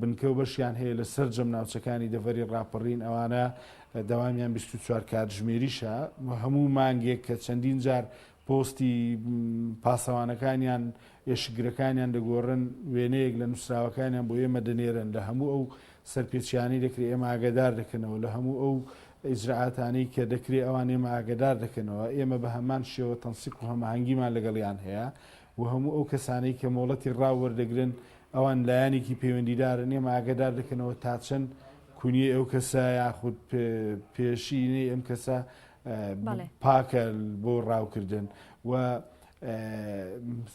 بنکە و بەشیان هەیە لە سەرجەم ناوچەکانی دەڤەری ڕاپەڕین، ئەوانە دەوامیان 24 کاتژمێریشە، هەموو مانگێک کە چەندین جار پۆستی پاسەوانەکانیان ئێشکگرەکانیان دەگۆڕن، وێنەیەک لە نووسراوەکانیان بۆ ئێمە دەنێرن، لە هەموو ئەو سەرپێچیانەی دەکرێ ئێمە ئاگادار دەکەنەوە، لە هەموو ئەو ئیجرائاتانەی کە دەکرێ ئەوان ئێمە ئاگادار دەکەنەوە، ئێمە بە هەمان شێوە تەنسیق و هەماهەنگیمان لەگەڵیان هەیە و هەموو ئەو کەسانەی کە مۆڵەتی ڕاو وەردەگرن ئەوان لایەنێکی پەیوەندیدارن ئێمە ئاگادار دەکەنەوە تا چەند کونیەی ئەو کەسە یاخود پێشینەی ئەم کەسە پاکە بۆ ڕاوکردن و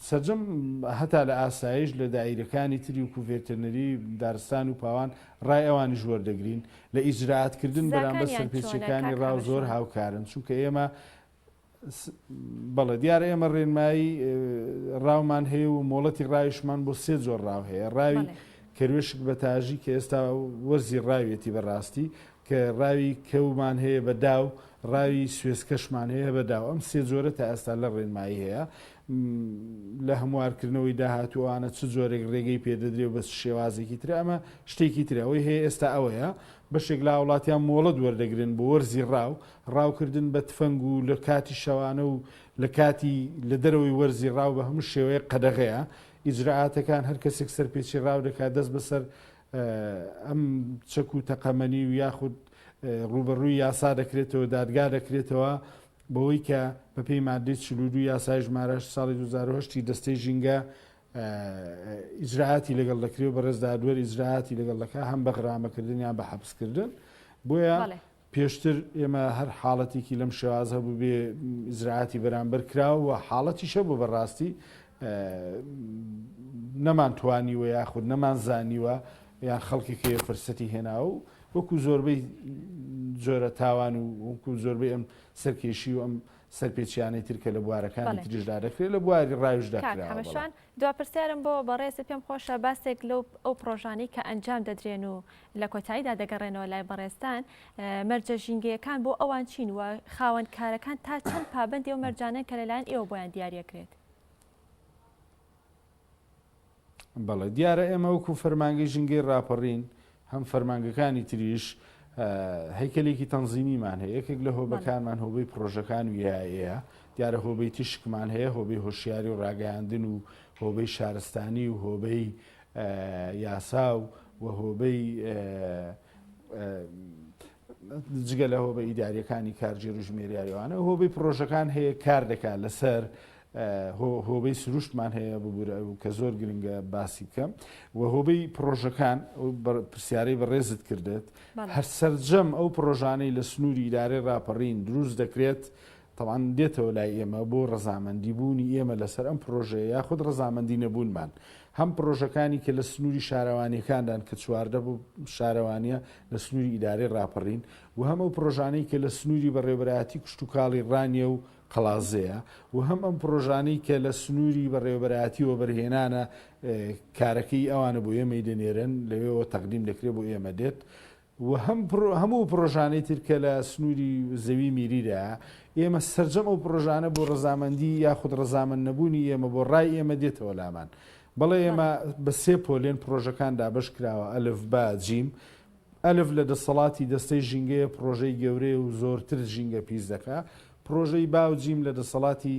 سەرجەم هەتا لە ئاسایش لە دایرەکانی تری و کوڤێتەرنەری دارستان و پاوان ڕای ئەوانیش وەردەگرین لە ئیجرائاتکردن بەرامبەر سەرپێچیەکانی ڕاو زۆر هاوکارن چونکە ئێمە بەڵێ دیارە ئێمە ڕێنمایی ڕاومان هەیە و مۆڵەتی ڕاویشمان بۆ سێ جۆر ڕاو هەیە ڕاوی کەروێشک بە تاژی کە ئێستا وەرزی ڕاویەتی بەڕاستی کە ڕاوی کەومان هەیە بە داو، ڕاوی سوێسکەشمان هەیە بە داو. ئەم سێ جۆرە تا ئێستا لە ڕێنمایی هەیە. لە هەموارکردنەوەی داهاتوو ئەوانە چ جۆرێک ڕێگەی پێ دەدرێ و بە چ شێوازێکی ترە ئەمە شتێکی ترە. ئەوەی هەیە ئێستا ئەوەیە بەشێک لە هاوڵاتیان مۆڵەت وەردەگرن بۆ وەرزی ڕاو، ڕاوکردن بە تفەنگ و لە کاتی شەوانە و لە کاتی لە دەرەوەی وەرزی ڕاو بە هەموو شێوەیەک قەدەغەیە. ئیجرائاتەکان هەر کەسێک سەرپێچی ڕاو دەکات دەست بەسەر ئەم چەک و تەقەمەنی و یاخود ڕووبەڕووی یاسا دەکرێتەوە، دادگا دەکرێتەوە، بەوەی کە بەپێی مادەی 42 یاسای ژمارە هەشت ساڵی 2008 ی دەستەی ژینگە ئیجرائاتی لەگەڵ دەکرێت و بەڕێز دادوەر ئیجرائاتی لەگەڵ دەکات هەم بە غرامەکردن یان بە حەبسکردن. بۆیە پێشتر ئێمە هەر حاڵەتێکی لەم شێوازە هەبووبێ ئیجرائاتی بەرامبەر کرا و حاڵەتیش هەبوو بەڕاستی نەمان توانیوە یاخود نەمان زانیوە یان خەڵکێک هەیە فرسەتی هێناوە و وەکو زۆربەی جۆرە تاوان و وەکو زۆربەی ئەم سەرکێشی و ئەم سەرپێچیانەی تر کە لە بوارەکانی تریشدا دەکرێت لە بواری ڕاویشدا کاک کراوە حەمە بەڵێ. شوان دوا پرسیارم بۆ بەڕێزت پێم خۆشە باسێک لەو ئەو پڕۆژانەی کە ئەنجام دەدرێن و لە کۆتاییدا دەگەڕێنەوە لای بەڕێزتان مەرجە ژینگەیەکان بۆ ئەوان چین و خاوەن کارەکان تا چەند پابەندی ئەو مەرجانەن کە لەلایەن ئێوە بۆیان دیاریەکرێت؟ بەڵێ دیارە ئێمە وەکو فەرمانگەی ژینگەی ڕاپەڕین هەم فەرمانگەکانی تریش هەیکەلێکی تەنزیمیمان هەیە یەکێک لە هۆبەکانمان هۆبەی پڕۆژەکان و یایەیە دیارە هۆبەی تیشکمان هەیە هۆبەی هۆشیاری و ڕاگەیاندن و هۆبەی شارستانی و هۆبەی یاسا و و هۆبەی جگە لە هۆبە ئیداریەکانی کارگێر و ژمێریاریوانە هۆبەی پڕۆژەکان هەیە کار دەکات لەسەر هۆبەی سروشتمان هەیە ببورە کە زۆر گرنگە باسی بکەم و هۆبەی پڕۆژەکان پرسیارەی بەڕێزت کردت هەر سەرجەم ئەو پڕۆژانەی لە سنووری ئیدارەی ڕاپەڕین دروست دەکرێت تەبعەن دێتەوە لای ئێمە بۆ ڕەزامەندی بوونی ئێمە لەسەر ئەم پڕۆژەیە یاخود ڕەزامەندی نەبوونمان هەم پڕۆژەکانی کە لە سنووری شارەوانیەکاندان کە 14 بۆ شارەوانیە لە سنووری ئیدارەی ڕاپەڕین و هەم ئەو پڕۆژانەی کە لە سنووری بەڕێوەبەرایەتی کشتوکاڵی ڕانیە و قەڵادزێیە و هەم ئەم پڕۆژانەی کە لە سنووری بەڕێوەبەرایەتی وەبەرهێنانە کارەکەی ئەوانە بۆ ئێمەی دەنێرن لەوێوە تەقدیم دەکرێت بۆ ئێمە دێت و هەم هەموو پڕۆژانەی تر کە لە سنووری زەوی میریدایە ئێمە سەرجەم ئەو پڕۆژانە بۆ ڕەزامەندی یاخود ڕەزامەند نەبوونی ئێمە بۆ ڕای ئێمە دێتەوە لامان بەڵێ ئێمە بە سێ پۆلێن پڕۆژەکان دابەش کراوە ئەلف با جیم ئەلف لە دەسەڵاتی دەستەی ژینگەیە پڕۆژەی گەورەیە و زۆرتر ژینگە پیس دەکا پڕۆژەی با و جیم لە دەسەڵاتی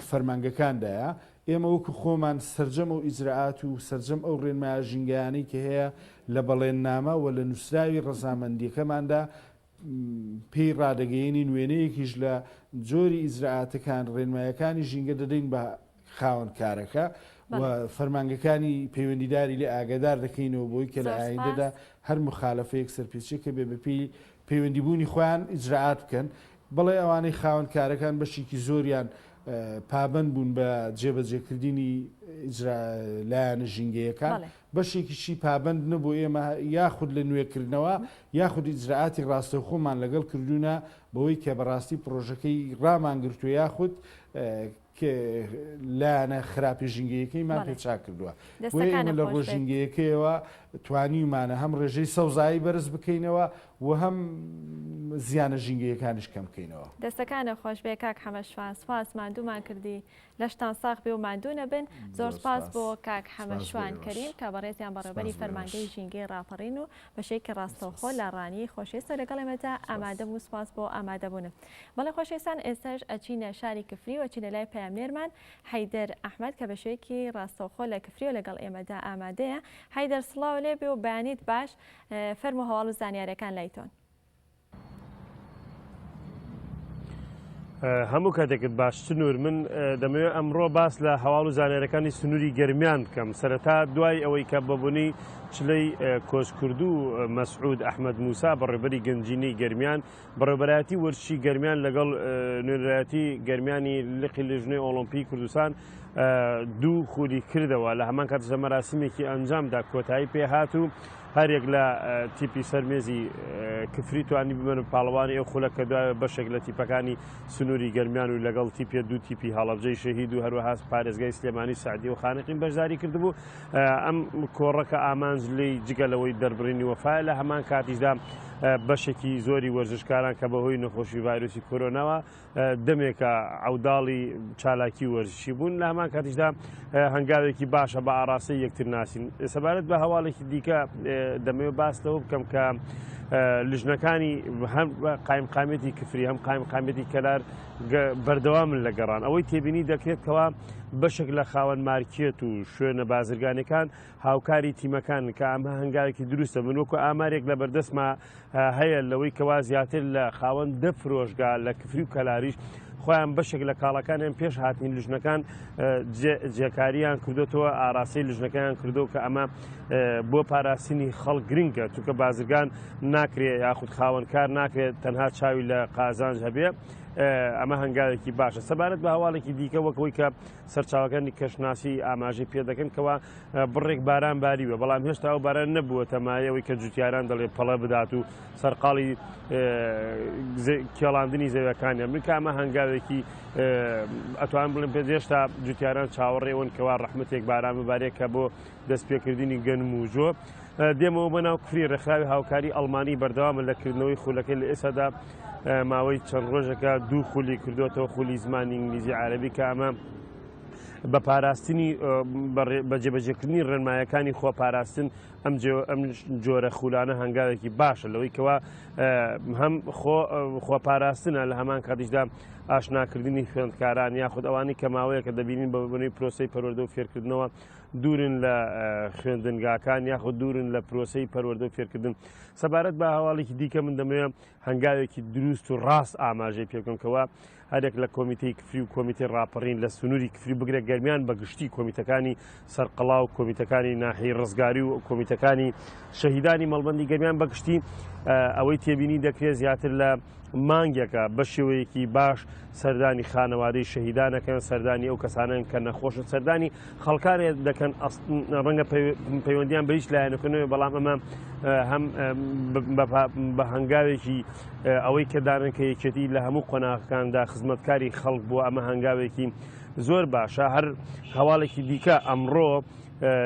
فەرمانگەکاندایە ئێمە وەکو خۆمان سەرجەم ئەو ئیجرائات و سەرجەم ئەو ڕێنمایە ژینگەیانەی کە هەیە لە بەڵێننامە و لە نووسراوی ڕەزامەندییەکەماندا پێی ڕادەگەیەنین، وێنەیەکیش لە جۆری ئیجرائاتەکان، ڕێنمایەکانی ژینگە دەدەین بە خاوەن کارەکە. و فەرمانگەکانی پەیوەندیداری لێ ئاگادار دەکەینەوە بۆی کە لە ئایندەدا هەر مخالەفەیەک سەرپێچیەکە بێ بەپێی پەیوەندیبوونی خۆیان ئیجرائات بکەن. بەڵێ ئەوانەی خاوەن کارەکان بەشێکی زۆریان پابەند بوون بە جێبەجێکردنی ئیجرا لایەنە ژینگەیەکان، بەشێکیشی پابەند نەبوو، ئێمە یاخود لە نوێکردنەوە یاخود ئیجرائاتی ڕاستەوخۆمان لەگەڵ کردوونە بەوەی کە بەڕاستی پڕۆژەکەی ڕامانگرتووە یاخود لایەنە خراپی ژینگەیەکەیمان پێ چاک کردووە. بۆیە ئێمە لە ڕووە ژینگەیەکەیەوە توانیومانە هەم ڕێژەی سەوزایی بەرز بکەینەوە و هەم زیانە ژینگەیەکانیش کەم بکەینەوە. دەستەکانت خۆش بێ کاک حەمە شوان سوپاس ماندوومان کردی لەشتان ساغ بێ و ماندوو نەبن زۆر سوپاس بۆ کاک حەمە شوان کەریم کە بەڕێزیان بەڕێوبەری فەرمانگەی ژینگەی ڕاپەڕین و بەشێکی ڕاستەوخۆ لە ڕانیەی خۆشەویستە لەگەڵ ئێمەدا ئامادەبوو سوپاس بۆ ئامادەبوونت. بەڵێ خۆشەویستان ئێستاش ئەچینە شاری کفری و ئەچینە لای پەیامنێرمان حەیدەر ئەحمەد کە بە شێوەیەکی ڕاستەوخۆ لە کفریەوە لەگەڵ ئێمەدا ئامادەیە. حەیدەر سڵاو لێ بێ و بەیانیت باش، فەرموو هەواڵ و زانیاریەکان لای تۆن. هەموو کاتێکت باش سنوور من دەمەوێت ئەمڕۆ باس لە هەواڵ و زانیارەکانی سنووری گەرمیان بکەم سەرەتا دوای ئەوەی کە بەبوونی چلەی کۆچکردوو مەسعود ئەحمەد موسا بەڕێبەری گەنجینەی گەرمیان بەڕێوەبەرایەتی وەرزشی گەرمیان لەگەڵ نوێنەرایەتی گەرمیانی لقی لیژنەی ئۆڵۆمپی کوردستان دوو خولی کردەوە لە هەمان کاتیشدا مەراسیمێکی ئەنجامدا کۆتایی پێهات و هەریەک لە تیپی سەرمێزی کفری توانی ببن پاڵەوانی ئەو خولە کە دوای بەشێک لە تیپەکانی سنووری گەرمیان و لەگەڵ تیپێ دوو تیپی هەڵەبجەی شەهید و هەروەها پارێزگای سلێمانی سعدی و خانەقین بەشداری کردبوو ئەم کۆڕە کە ئامانج لێی جگە لەوەی دەربڕینی وەفایە لە هەمان کاتیشدا بەشێکی زۆری وەرزشکاران کە بەهۆی نەخۆشی ڤایرۆسی کۆرۆناوە دەمێکە عەوداڵی چالاکی وەرزشی بوون لە هەمان کاتیشدا هەنگاوێکی باشە بە ئاراستەی یەکتر ناسین سەبارەت بە هەواڵێکی دیکە دەمەوێت باس لەوە بکەم کە لژنەکانی هەم قایمقامێتی کفری هەم قایمقامێتی کەلار بەردەوامن لە گەڕان ئەوەی تێبینی دەکرێت کەوا بەشێک لە خاوەن مارکێت و شوێنە بازرگانەکان هاوکاری تیمەکان کە ئەمە هەنگاوێکی دروستە من وەکو ئامارێک لە بەردەستما هەیە لەوەی کەوا زیاتر لە خاوەن دە فرۆشگا لە کفری و کەلاریش خۆیان بەشێک لە کاڵاکانیان پێش هاتنی لژنەکان جێکاریان کردوتەوە ئاراستەی لژنەکەیان کردو کە ئەمە بۆ پاراستنی خەڵک گرنگە چونکە بازرگان ناکرێ یاخود خاوەنکار ناکرێت تەنها چاوی لە قازانج هەبێ ئەمە هەنگاوێکی باشە سەبارەت بە هەواڵێکی دیکە وەک ئەوەی کە سەرچاوەکانی کەشناسی ئاماژەی پێدەکەن کەوا بڕێک باران باریوە بەڵام هێشتا ئەو باران نەبووەتە مایەوەی کە جوتیاران دەڵێ پەڵە بدات و سەرقاڵی کێڵاندنی زەویەکانیان بن کە ئەمە هەنگاوێکی ئەتوان بڵێم پێ هێشتا جوتیاران چاوەڕێون کەوا ڕەحمەتێک باران ببارێت کە بۆ دەستپێکردنی گەنم و جۆ دێمەوە بۆ ناو کفری ڕێکخراوی هاوکاری ئەڵمانی بەردەوامە لە کردنەوەی خولەکەی لە ئێستادا ماوەی چەند ڕۆژێکە دوو خولی کردوێتەوە خولی زمانی ئینگلیزی عەرەبی کە ئەمە بە پاراستنی بە جێبەجێکردنی ڕێنمایەکانی خۆپاراستن ئەم ئەم جۆرە خولانە هەنگاوێکی باشە لەوەی کەوا هەم خۆپاراستنە لە هەمان کاتیشدا ئاشناکردنی خوێندکاران یاخود ئەوانی کە ماوەیەکە دەبینین بە بنەی پرۆسەی پەروەردە و فێرکردنەوە دوورن لە خوێندنگاکان یاخود دوورن لە پرۆسەی پەروەردە و فێرکردن سەبارەت بە هەواڵێکی دیکە من دەمەوێت هەنگاوێکی دروست و ڕاست ئاماژەی پێ بکەم کەوا هەرێک لە کۆمیتەی کفری و کۆمیتەی ڕاپەڕین لە سنووری کفری بگرە گەرمیان بە گشتی کۆمیتەکانی سەرقەڵا و کۆمیتەکانی ناحی ڕزگاری و کۆمیتەکانی شەهیدانی مەڵبەندی گەرمیان بە گشتی ئەوەی تێبینی دەکرێت زیاتر لە مانگێکە بە شێوەیەکی باش سەردانی خانەوادەی شەهیدانەکەن سەردانی ئەو کەسانەن کە نەخۆشن سەردانی خەڵکانێ دەکەن ڕەنگە پەیوەندیان بە هیچ لایەنەکەنەوە بەڵام ئەمە هەم بە هەنگاوێکی ئەوەی کە دانن کە یەکێتی لە هەموو قۆناغەکاندا خزمەتکاری خەڵک بووە ئەمە هەنگاوێکی زۆر باشە هەر هەواڵێکی دیکە ئەمڕۆ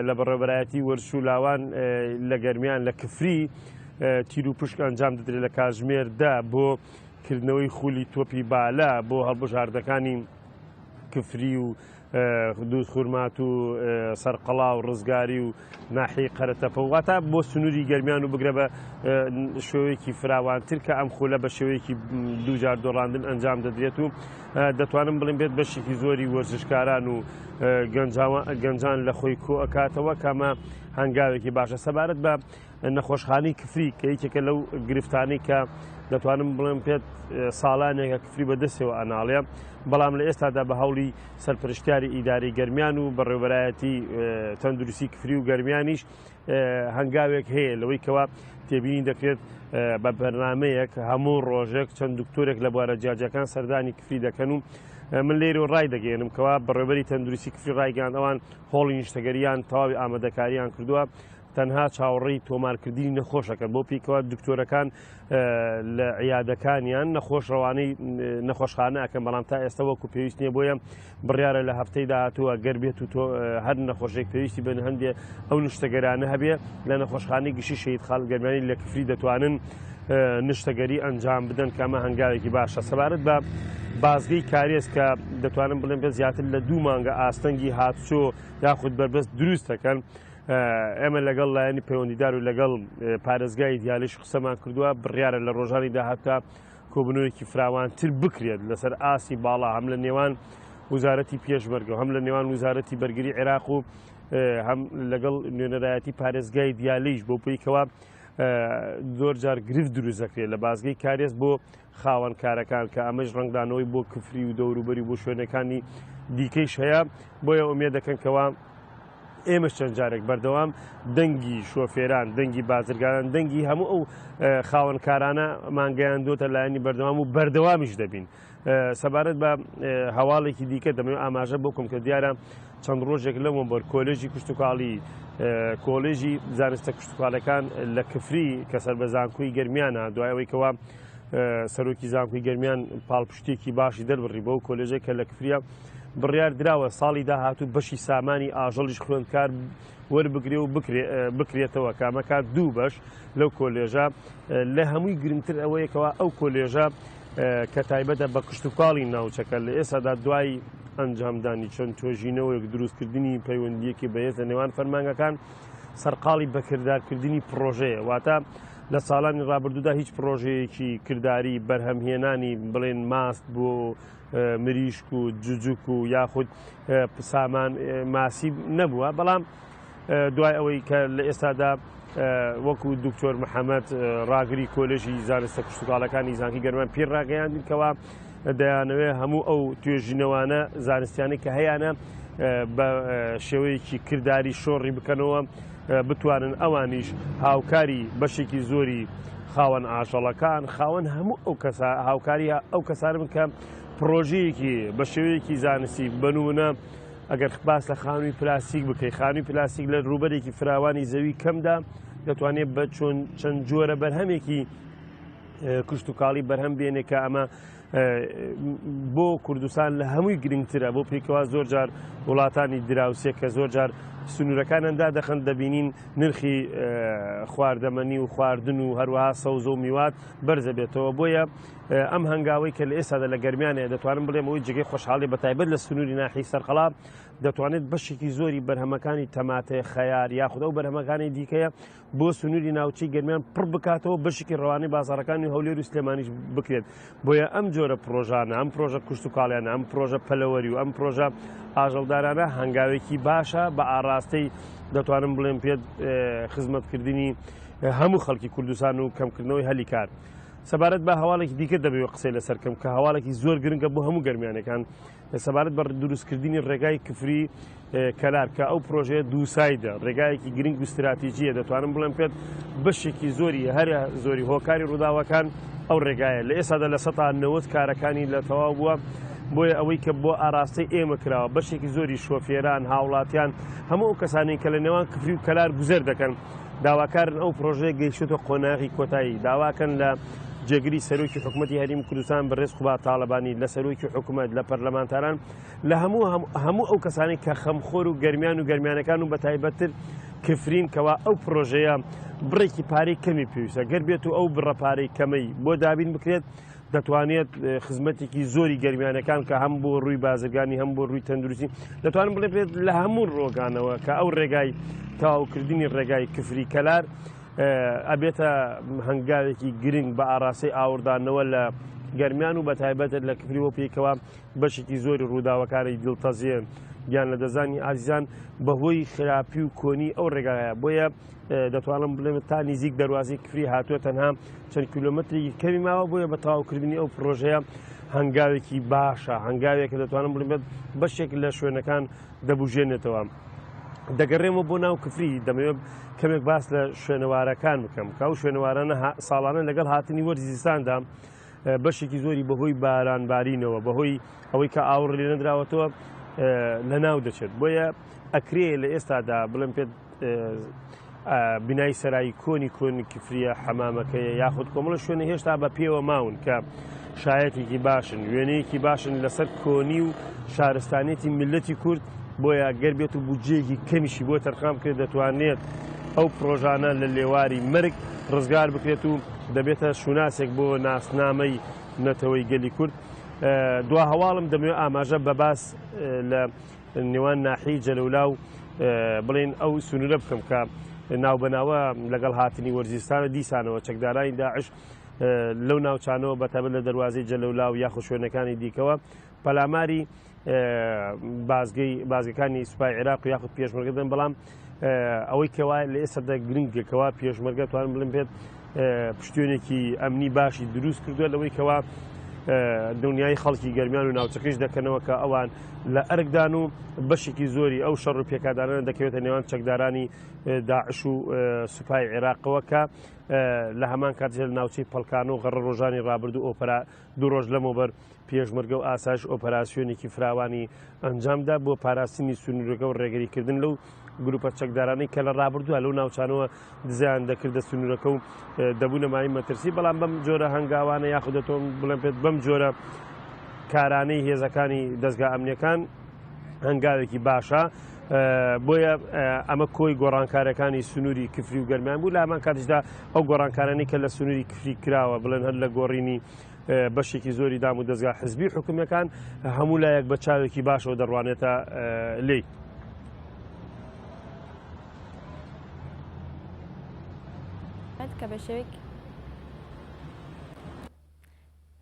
لە بەڕێوەبەرایەتی وەرزش و لاوان لە گەرمیان لە کفری تیر و پشک ئەنجام دەدرێت لە کاتژمێر دە بۆ کردنەوەی خولی تۆپی بالە بۆ هەڵبژاردەکانی کفری و دووز خورمات و سەرقەڵا و ڕزگاری و ناحی قەرەتەپە واتە بۆ سنووری گەرمیان و بگرە بە شێوەیەکی فراوانتر کە ئەم خولە بە شێوەیەکی دووجار دۆڕاندن ئەنجام دەدرێت و دەتوانم بڵێم بێت بەشێکی زۆری وەرزشکاران و گەنجان لە خۆی کۆ ئەکاتەوە کەمە هەنگاوێکی باشە سەبارەت بە نەخۆشخانەی کفری کە یەکێکە لەو گرفتانەی کە دەتوانم بڵێم پێت ساڵانێکە کفری بەدەستەوە ئەناڵێ، بەڵام لە ئێستادا بە هەوڵی سەرپەرشتیاری ئیدارەی گەرمیان و بەڕێوەبەرایەتی تەندروستی کفری و گەرمیانیش هەنگاوێک هەیە لەوەی کەوا تێبینی دەکرێت بە بەرنمەیەک هەموو ڕۆژێک چەند دکتۆرێک لە بوارە جیاجیاکان سەردانی کفری دەکەن و من لێرە ڕای دەگەێنم کەوا بەڕێوەبەری تەندروستی کفری ڕایگەیاند ئەوان هۆڵی نیشتەگەریان تەواوی ئامادەکاریان کردووە تەنها چاوەڕێی تۆمارکردنی نەخۆشەکەن بۆ پیکەوە دکتۆرەکان لە عیادەکانیان نەخۆش ڕەوانەی نەخۆشخانە ئەکەن، بەڵام تا ئێستا وەکو پێویست نییە، بۆیە بڕیارە لە هەفتەی داهاتووە گەر بێت و تۆ هەر نەخۆشێک پێویستی بە هەندێ ئەو نشتەگەرانە هەبێ لە نەخۆشخانەی گشتی شەهید خالد گەرمیانی لە کفری دەتوانن نشتەگەری ئەنجام بدەن کە ئەمە هەنگاوێکی باشە. سەبارەت بە بازگەی کارێز کە دەتوانم بڵێم پێ زیاتر لە دوو مانگە ئاستەنگی هاتوچۆ یاخود بەربەست دروست دەکەن، ئێمە لەگەڵ لایەنی پەیوەندیدار و لەگەڵ پارێزگای دیالیش قسەمان کردووە، بڕیارە لە ڕۆژانی داهاتوودا کۆبوونەوەیەکی فراوانتر بکرێت لەسەر ئاستی باڵا هەم لە نێوان وزارەتی پێشمەرگە و هەم لە نێوان وزارەتی بەرگری عێراق و هەم لەگەڵ نوێنەرایەتی پارێزگای دیالیش بۆ پێیکەوە زۆر جار گرفت دروست دەکرێت لە بازگەی کارێز بۆ خاوەن کارەکان کە ئەمەش ڕەنگدانەوەی بۆ کفری و دەوروبەری بۆ شوێنەکانی دیکەیش هەیە، بۆیە ئومێد دەکەن کەوا ئێمەش چەند جارێک بەردەوام دەنگی شۆفێران، دەنگی بازرگانان، دەنگی هەموو ئەو خاوەنکارانە مانگەیاندووەتە لایەنی بەردەوام و بەردەوامیش دەبین. سەبارەت بە هەواڵێکی دیکە دەمەوێت ئاماژە بۆ بکەم کە دیارە چەند ڕۆژێک لەمەوبەر کۆلێژی کشتتوکاڵی کۆلێژی زانستە کشتتوکاڵەکان لە کفری کە سەر بە زانکۆی گەرمیانە دوای ئەوەی کەوا سەرۆکی زانکۆی گەرمیان پاڵپشتێکی باشی دەربڕی بەو کۆلێژێک کە لە کفریە بڕیار دراوە ساڵی داهاتوو بەشی سامانی ئاژەڵیش خوێندکار وەربگرێ و بکرێتەوە کە ئەمە کات دوو بەش لەو کۆلێژە. لە هەمووی گرنگتر ئەوەیە کەوا ئەو کۆلێژە کە تایبەتە بە کشتوکاڵی ناوچەکە لە ئێستادا دوای ئەنجامدانی چەند توێژینەوەیەک دروستکردنی پەیوەندییەکی بەهێز لە نێوان فەرمانگەکان سەرقاڵی بەکردارکردنی پڕۆژەیە، واتە لە ساڵانی ڕابردوودا هیچ پڕۆژەیەکی کرداری بەرهەمهێنانی بڵێن ماست بۆ مریشک و جوجوک و یاخود سامان ماسی نەبووە، بەڵام دوای ئەوەی کە لە ئێستادا وەکو دکتۆر محەممەد ڕاگری کۆلێژی زانستە کشتتوکاڵەکانی زانکی گەرمان پێ ڕاگەیاندن کەوا دەیانەوێت هەموو ئەو توێژینەوانە زانستیانەی کە هەیانە بە شێوەیەکی کرداری شۆڕی بکەنەوە بتوانن ئەوانیش هاوکاری بەشێکی زۆری خاوەن ئاژەڵەکان خاوەن هەموو ئەو کەسە هاوکاری ئەو کەسانە بن کە پرۆژەیەکی بە شێوەیەکی زانستی بنونە ئەگەر باس لە خانووی پلاستیک بکەیت خانووی پلاستیک لە ڕووبەرێکی فراوانی زەوی کەمدا دەتوانێت بە چۆن چەند جۆرە بەرهەمێکی کشتتوکاڵی بەرهەم بێنێ کە ئەمە بۆ کوردستان لە هەمووی گرنگترە بۆ پێکەوە زۆر جار وڵاتانی دراوسێ کە زۆر جار سنوورەکانیان دادەخەن دەبینین نرخی خواردەمەنی و خواردن و هەروەها سەوزە و میوات بەرزە بێتەوە بۆیە ئەم هەنگاوەی کە لە ئێستادا لە گەرمیانەیە دەتوانم بڵێم ئەوەی جێگەی خۆشحاڵی بە تایبەت لە سنووری ناحیەی سەرقەڵا دەتوانێت بەشێکی زۆری بەرهەمەکانی تەماتە خەیار یاخود ئەو بەرهەمەکانی دیکەیە بۆ سنووری ناوچەی گەرمیان پڕ بکاتەوە بەشێکی ڕەوانەی بازاڕەکانی هەولێر و سلێمانیش بکرێت بۆیە ئەم جۆرە پرۆژانە ئەم پرۆژە کشتتوکاڵیانە ئەم پرۆژە پەلەوەری و ئەم پرۆژە ئاژەڵدارانە هەنگاوێکی باشە بە ئاراستەی دەتوانم بڵێم پێت خزمەتکردنی هەموو خەڵکی کوردستان و کەمکردنەوەی هەلی کار. سەبارەت بە هەواڵێکی دیکە دەمەوێت قسەی لەسەر کەم کە هەواڵێکی زۆر گرنگە بۆ هەموو گەرمیانەکان سەبارەت بە دروستکردنی ڕێگای کفری کەلار کە ئەو پرۆژەیە دووسایدە ڕێگایەکی گرنگ و استراتیژیە دەتوانم بڵێم پێت بەشێکی زۆری هەرە زۆری هۆکاری ڕووداوەکان ئەو ڕێگایە لە ئێستادا 90% کارەکانی لە تەواو بووە بۆیە ئەوەی کە بۆ ئاراستەی ئێمە کراوە بەشێکی زۆری شۆفێران هاوڵاتیان هەموو ئەو کەسانی کە لە نێوان کفری و کەلار گوزەر دەکەن داواکارن ئەو پرۆژەیە گەیشتۆتە قۆناغی کۆتایی داواکەن لە جێگری سەرۆکی حکوومەتی هەریم کوردستان بەڕێز قوباد تاڵەبانی لە سەرۆکی حکوومەت لە پەرلەمانتاران لە هەموو هەموو ئەو کەسانی کە خەمخۆر و گەرمیان و گەرمیانەکان و بەتایبەتتر کفرین کەوا ئەو پرۆژەیە بڕێکی پارەی کەمی پێویستە گەر بێت و ئەو بڕە پارەی کەمەی بۆ دابین بکرێت دەتوانێت خزمەتێکی زۆری گەرمیانەکان کە هەم بۆ ڕووی بازرگانی هەم بۆ ڕووی تەندروستی دەتوانم بڵێ بێت لە هەموو ڕۆگانەوە کە ئەو ڕێگای تەواوکردنی ڕێگای کفری کەلار. ئەبێتە هەنگاوێکی گرنگ بە ئاراستەی ئاوڕدانەوە لە گەرمیان و بەتایبەت لە کفری وە پێکەوە بەشێکی زۆری ڕووداوەکانی دڵتەزێن گیان لەدەستدانی ئازیزان بەهۆی خراپی و کۆنی ئەو ڕێگایە بۆیە دەتوانم بڵێم تا نزیک دەروازەی کفری هاتووە تەنها چەند کیلۆمەترێکی کەمی ماوە بۆیە بە تەواوکردنی ئەو پرۆژەیە هەنگاوێکی باشە هەنگاوێکە دەتوانم بڵێم بەشێک لە شوێنەکان دەبژێنێتەوە. دەگەڕێمەوە بۆ ناو کفری دەمەوێت کەمێک باس لە شوێنەوارەکان بکەم کە ئەو شوێنەوارانە ساڵانە لەگەڵ هاتنی وەرزی زستاندا بەشێکی زۆری بەهۆی بارانبارینەوە بەهۆی ئەوەی کە ئاوڕ لێ نەدراوەتەوە لەناو دەچێت بۆیە ئەکرێ لە ئێستادا بڵێم پێت بینای سەرایی کۆنی کۆنی کفریە حەمامەکەیە یاخود کۆمەڵە شوێنە هێشتا بە پێوە ماون کە شایەتێکی باشن وێنەیەکی باشن لەسەر کۆنی و شارستانێتی میللەتی کورد بۆیە گەر بێت و بودجەیەکی کەمیشی بۆ تەرخان بکرێت دەتوانێت ئەو پرۆژانە لە لێواری مەرگ ڕزگار بکرێت و دەبێتە شوناسێک بۆ ناسنامەی نەتەوەی گەلی کورد دوا هەواڵم دەمەوێت ئاماژە بە باس لە نێوان ناحیەی جەلەولا و بڵێن ئەو سنوورە بکەم کە ناوبەناوە لەگەڵ هاتنی وەرزیستانە دیسانەوە چەکدارانی داعش لەو ناوچانەوە بەتابەت لە دەروازەی جەلەولا و یاخود شوێنەکانی دیکەوە پەلاماری بازگەی بازگەکانی سوپای عێراق و یاخود پێشمەرگە دەن بەڵام ئەوەی کەوا لە ئێستادا گرنگەکەەوە پێشمەرگە توانم بڵێم پێت پشتێنێکی ئەمنی باشی دروست کردووە لەوەی کەوا دڵنیایی خەڵکی گەرمیان و ناوچەکەش دەکەنەوە کە ئەوان لە ئەرکدان و بەشێکی زۆری ئەو شەڕ و پێکادانە دەکەوێتە نێوان چەکدارانی داعش و سوپای عێراقەوە کە لە هەمان کاتیش لە ناوچەی پەڵکان و غەڕە ڕۆژانی ڕابردوو ئۆپەرا دوو ڕۆژ لەمەوبەر پێشمەرگە و ئاسایش ئۆپەراسیۆنێکی فراوانی ئەنجامدا بۆ پاراستنی سنوورەکە و ڕێگریکردن لەو گروپە چەکدارانەی کە لە ڕابردووە لەو ناوچانەوە دزیان دەکردە سنوورەکە و دەبوونە مای مەترسی بەڵام بەم جۆرە هەنگاوانە یاخود دەتۆم بڵێم پێت بەم جۆرە کارانەی هێزەکانی دەستگا ئەمنیەکان هەنگاوێکی باشە. بۆیە ئەمە کۆی گۆڕانکارەکانی سنووری کفری و گەرمیان بوو لە هەمان کاتیشدا ئەو گۆڕانکارانەی کە لە سنووری کفری کراوە بڵێن هەر لە گۆڕینی بەشێکی زۆری دام و دەزگا حزبی حکومیەکان هەموو لایەک بە چاوێکی باشەوە دەڕوانێتە لێی. کە بە شێوەیەک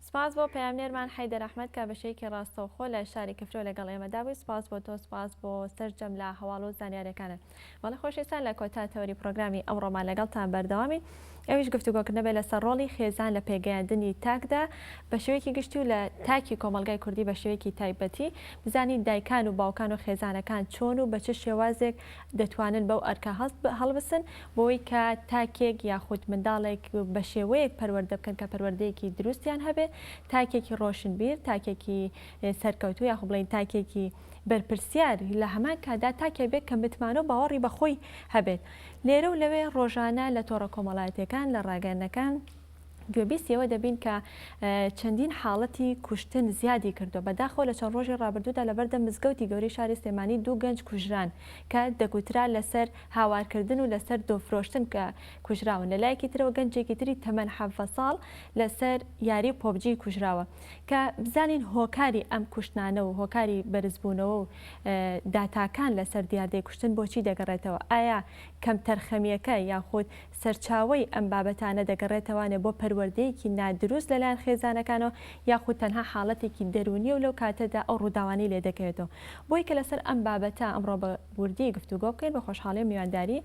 سپاس بۆ پەیامنێرمان حەیدەر ئەحمەد کە بە شێوەیەکی ڕاستەوخۆ لە شاری کفرۆ لەگەڵ ئێمەدا بووی سپاس بۆ تۆ سپاس بۆ سەرجەم لە هەواڵ و زانیاریەکانت بەڵێ خۆشەویستان لە کۆتا تەوەری پرۆگرامی ئەمڕۆمان لەگەڵتان بەردەوامین ئەویش گفتوگۆکردنە بێت لەسەر ڕۆڵی خێزان لە پێگەیاندنی تاکدا بە شێوەیەکی گشتی و لە تاکی کۆمەڵگای کوردی بە شێوەیەکی تایبەتی بزانین دایکان و باوکان و خێزانەکان چۆن و بە چ شێوازێک دەتوانن بەو ئەرکە هەڵبسن بۆی کە تاکێک یاخود منداڵێک بە شێوەیەک پەروەردە بکەن کە پەروەردەیەکی دروستیان هەبێت تاکێکی ڕۆشنبیر تاکێکی سەرکەوتوو یاخود بڵێین تاکێکی بەرپرسیار لە هەمان کاتدا تاکێک بێت کە متمانە و باوەڕی بە خۆی هەبێت. لێرە و لەوێ ڕۆژانە لە تۆڕە کۆمەڵایەتیەکان، لە ڕاگەیاندنەکان گوێبیستی ئەوە دەبین کە چەندین حاڵەتی کوشتن زیادی کردووە. بەداخەوە لە چەند ڕۆژی ڕابردوودا لەبەردەم مزگەوتی گەورەی شاری سلێمانی دوو گەنج کوژران کە دەگوترا لەسەر هاوارکردن و لەسەر دۆفرۆشتن کە کوژراون. لە لایەکی ترەوە گەنجێکی تری تەمەن 17 ساڵ لەسەر یاری پۆبجی کوژراوە. کە بزانین هۆکاری ئەم کوشتنانە و هۆکاری بەرزبوونەوە و داتاکان لەسەر دیاردەی کوشتن بۆچی دەگەڕێتەوە؟ ئایا کەمتەرخەمییەکە یاخود سەرچاوەی ئەم بابەتانە دەگەڕێتەوانێ بۆ پەروەردەیەکی نادروست لەلایەن خێزانەکانەوە یاخود تەنها حاڵەتێکی دەروونییە و لەو کاتەدا ئەو ڕووداوانەی لێ دەکەوێتەوە؟ بۆی کە لەسەر ئەم بابەتە ئەمڕۆ بە وردی گفتوگۆ بکەین بە خۆشحاڵیەوە میوانداری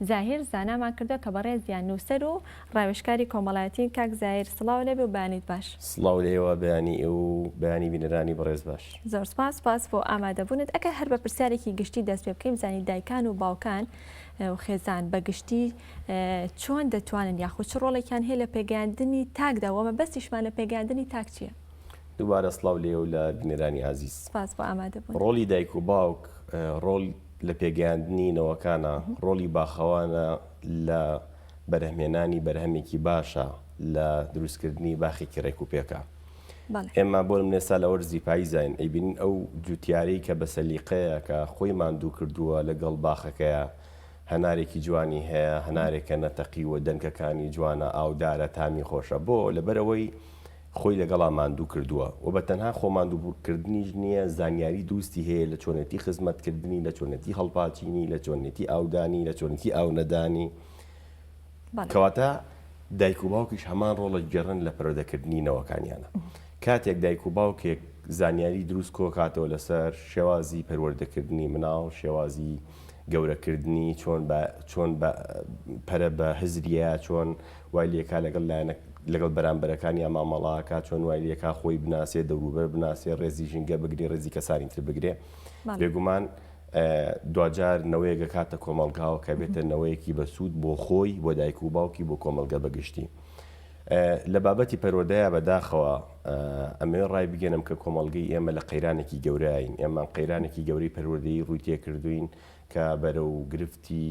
زاهیر زانامان کردووە کە بەڕێزیان نووسەر و ڕاوێژکاری کۆمەڵایەتین کاک زاهیر سڵاو لێبێ و بەیانیت باش. سڵاو لە ئێوە بەیانی ئێوە و بەیانی بینەرانی بەڕێز باش. زۆر سپاس سپاس بۆ ئامادەبوونت ئەگەر هەر بە پرسیارێکی گشتی دەست پێ بکەین بزانین دایکان و باوکان و خێزان بە گشتی چۆن دەتوانن یاخود چ ڕۆڵێکیان هەیە لە پێگەیاندنی تاکدا و مەبەستیشمان لە پێگەیاندنی تاک چییە؟ دووبارە سڵاو لە ئێوە و لە بینەرانی ئازیز. سپاس بۆ ئامادەبوونت. ڕۆڵی دایک و باوک ڕۆڵ لە پێگەیاندنی نەوەکانە، ڕۆڵی باخەوانە لە بەرهەمهێنانی بەرهەمێکی باشە، لە دروستکردنی باخێکی ڕێکوپێکە. ئێمە بۆ نمونە ئێستا لە وەرزی پاییزاین، ئەیبینین ئەو جوتیارەی کە بە سەلیقەیە، کە خۆی ماندوو کردووە لەگەڵ باخەکەیا، هەنارێکی جوانی هەیە، هەنارێکە نەتەقیوە، دەنکەکانی جوانە، ئاودارە، تامی خۆشە. بۆ؟ لەبەرئەوەی خۆی لەگەڵا ماندوو کردووە و بە تەنها خۆ ماندوو کردنیش نییە، زانیاری دروستی هەیە لە چۆنێتی خزمەت کردنی، لە چۆنێتی هەڵپاچینی، لە چۆنێتی ئاودانی، لە چۆنێتی ئاو نەدانی. کەواتە دایک و باوکیش هەمان ڕۆڵ ئەگێڕن لە پەروەردەکردنی نەوەکانیانە. کاتێک دایک و باوکێک زانیاری دروست کۆکاتەوە لەسەر شێوازی پەروەردەکردنی مناڵ، شێوازی گەورەکردنی، چۆن بە چۆن بە پەرە بە هزریە، چۆن وای لێکا لەگەڵ لایەنە لەگەڵ بەرامبەرەکانیا مامەڵە ئەکا، چۆن وای لێکا خۆی بناسێ، دەوروبەر بناسێ، ڕێزی ژینگە بگرێ، ڕێزی کەسانی تر بگرێ. بێگومان دواجار نەوەیەک ئەکاتە کۆمەڵگاوە کە بێتە نەوەیەکی بەسوود بۆ خۆی، بۆ دایک و باوکی، بۆ کۆمەڵگە بە گشتی. لە بابەتی پەروەردەیا بەداخەوە ئەمەوێ ڕایبگەنم کە کۆمەڵگەی ئێمە لە قەیرانێکی گەورەین. ئێمە قەیرانێکی گەورەی پەروەردەیی ڕووی تێکردووین کە بەرەو گرفتی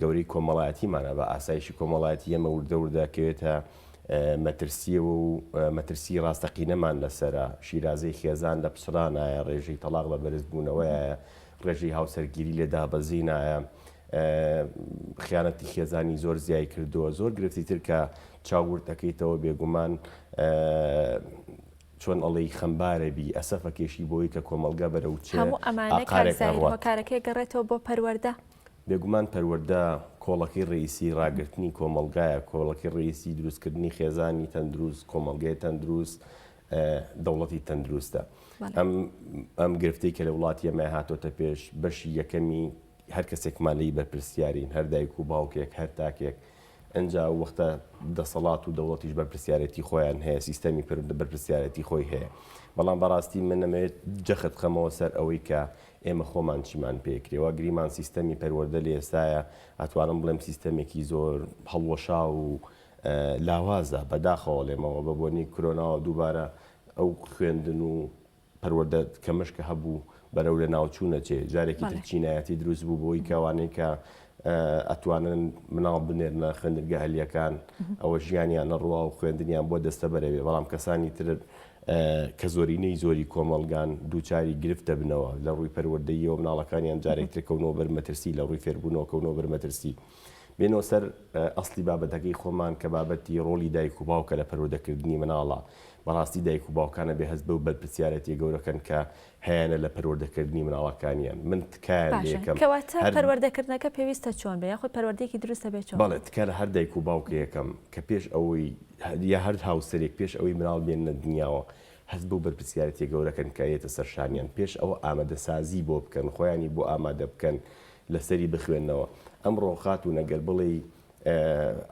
گەورەی کۆمەڵایەتیمانە بە ئاسایشی کۆمەڵایەتی ئێمە وردە وردە کەوێتە مەترسیەوە و مەترسی ڕاستەقینەمان لەسەرە، شیرازەی خێزان لە پچڕانایە، ڕێژەی تەڵاق لە بەرزبوونەوەیە، ڕێژەی هاوسەرگیری لە دابەزینایە، خیانەتی خێزانی زۆر زیای کردووە، زۆر گرفتی تر کە چاو ورد ئەکەیتەوە بێگومان چۆن ئەڵێی خەمبارە بی ئەسەف ئەکێشی بۆی کە کۆمەڵگە بەرەو چ هەموو ئەمانە کاک ئاقارێک زاهیر ئەڕوات. هۆکارەکەی گەڕێتەوە بۆ پەروەردە. بێگومان پەروەردە کۆڵەکەی ڕەئیسی ڕاگرتنی کۆمەڵگایە، کۆڵەکەی ڕەئیسی دروستکردنی خێزانی تەندروست، کۆمەڵگەی تەندروست، دەوڵەتی تەندروستە. ئەم ئەم گرفتەی کە لە وڵاتی ئێمە هاتۆتە پێش، بەشی یەکەمی هەر کەسێکمان لێی بەرپرسیارین، هەر دایک و باوکێک، هەر تاکێک، ئنجا ئەو وەختە دەسەڵات و دەوڵەتیش بەرپرسیارێتی خۆیان هەیە، سیستەمی پەروەردە بەرپرسیارێتی خۆی هەیە. بەڵام بەڕاستی من ئەمەوێت جەخت بخەمەوە سەر ئەوەی کە ئێمە خۆمان چیمان پێکرێ وا گریمان سیستەمی پەروەردە لە ئێستایا ئەتوانم بڵێم سیستەمێکی زۆر هەڵوەشاو و لاوازە بەداخەوە ئەڵێمەوە بە بۆنەی کرۆناوە دووبارە ئەو خوێندن و پەروەردە کەمەش کە هەبوو بەرەو لە ناوچوون ئەچێ جارێکی تر چینایەتی دروست بوو بۆی کەوانەی کە ئەتوانن مناڵ بنێرنە خوێندنگە ئەهلیەکان ئەوە ژیانیان نەڕوا و خوێندنیان بۆ دەستەبەرەوێ بەڵام کەسانی تر کە زۆرینەی زۆری کۆمەڵگان دووچاری گرفت دەبنەوە لە ڕووی پەروەردەییەوە مناڵەکانیان جارێک تر کەونەوە بەر مەترسی لە ڕووی فێربوونەوە کەونەوە بەر مەترسی. بێنەوە سەر ئەسڵی بابەتەکەی خۆمان کە بابەتی ڕۆڵی دایک و باوکە لە پەروەردەکردنی مناڵە. بەڕاستی دایک و باوکان ئەبێ هەست بەو بەرپرسیارەتیە گەورەکەن کە هەیانە لە پەروەردەکردنی مناڵەکانیان. من تکایان باشە لێکەم کەواتە هەر. پەروەردەکردنەکە پێویستە چۆن بێ یاخود پەروەردەیەکی دروست ئەبێ چۆن بەڵێ بێت؟ تکا لە هەر دایک و باوکێکەم کە پێش ئەوەی یا هەر هاوسەرێک پێش ئەوەی مناڵ بێننە دنیاوە هەست بەو بەرپرسیارەتیە گەورە کەن کە یەتە سەر شانیان پێش ئەوە ئامادەسازی بۆ بکەن خۆیانی بۆ ئامادە بکەن لەسەری بخوێننەوە ئەمڕۆ خاتوون ئەگەر بڵێی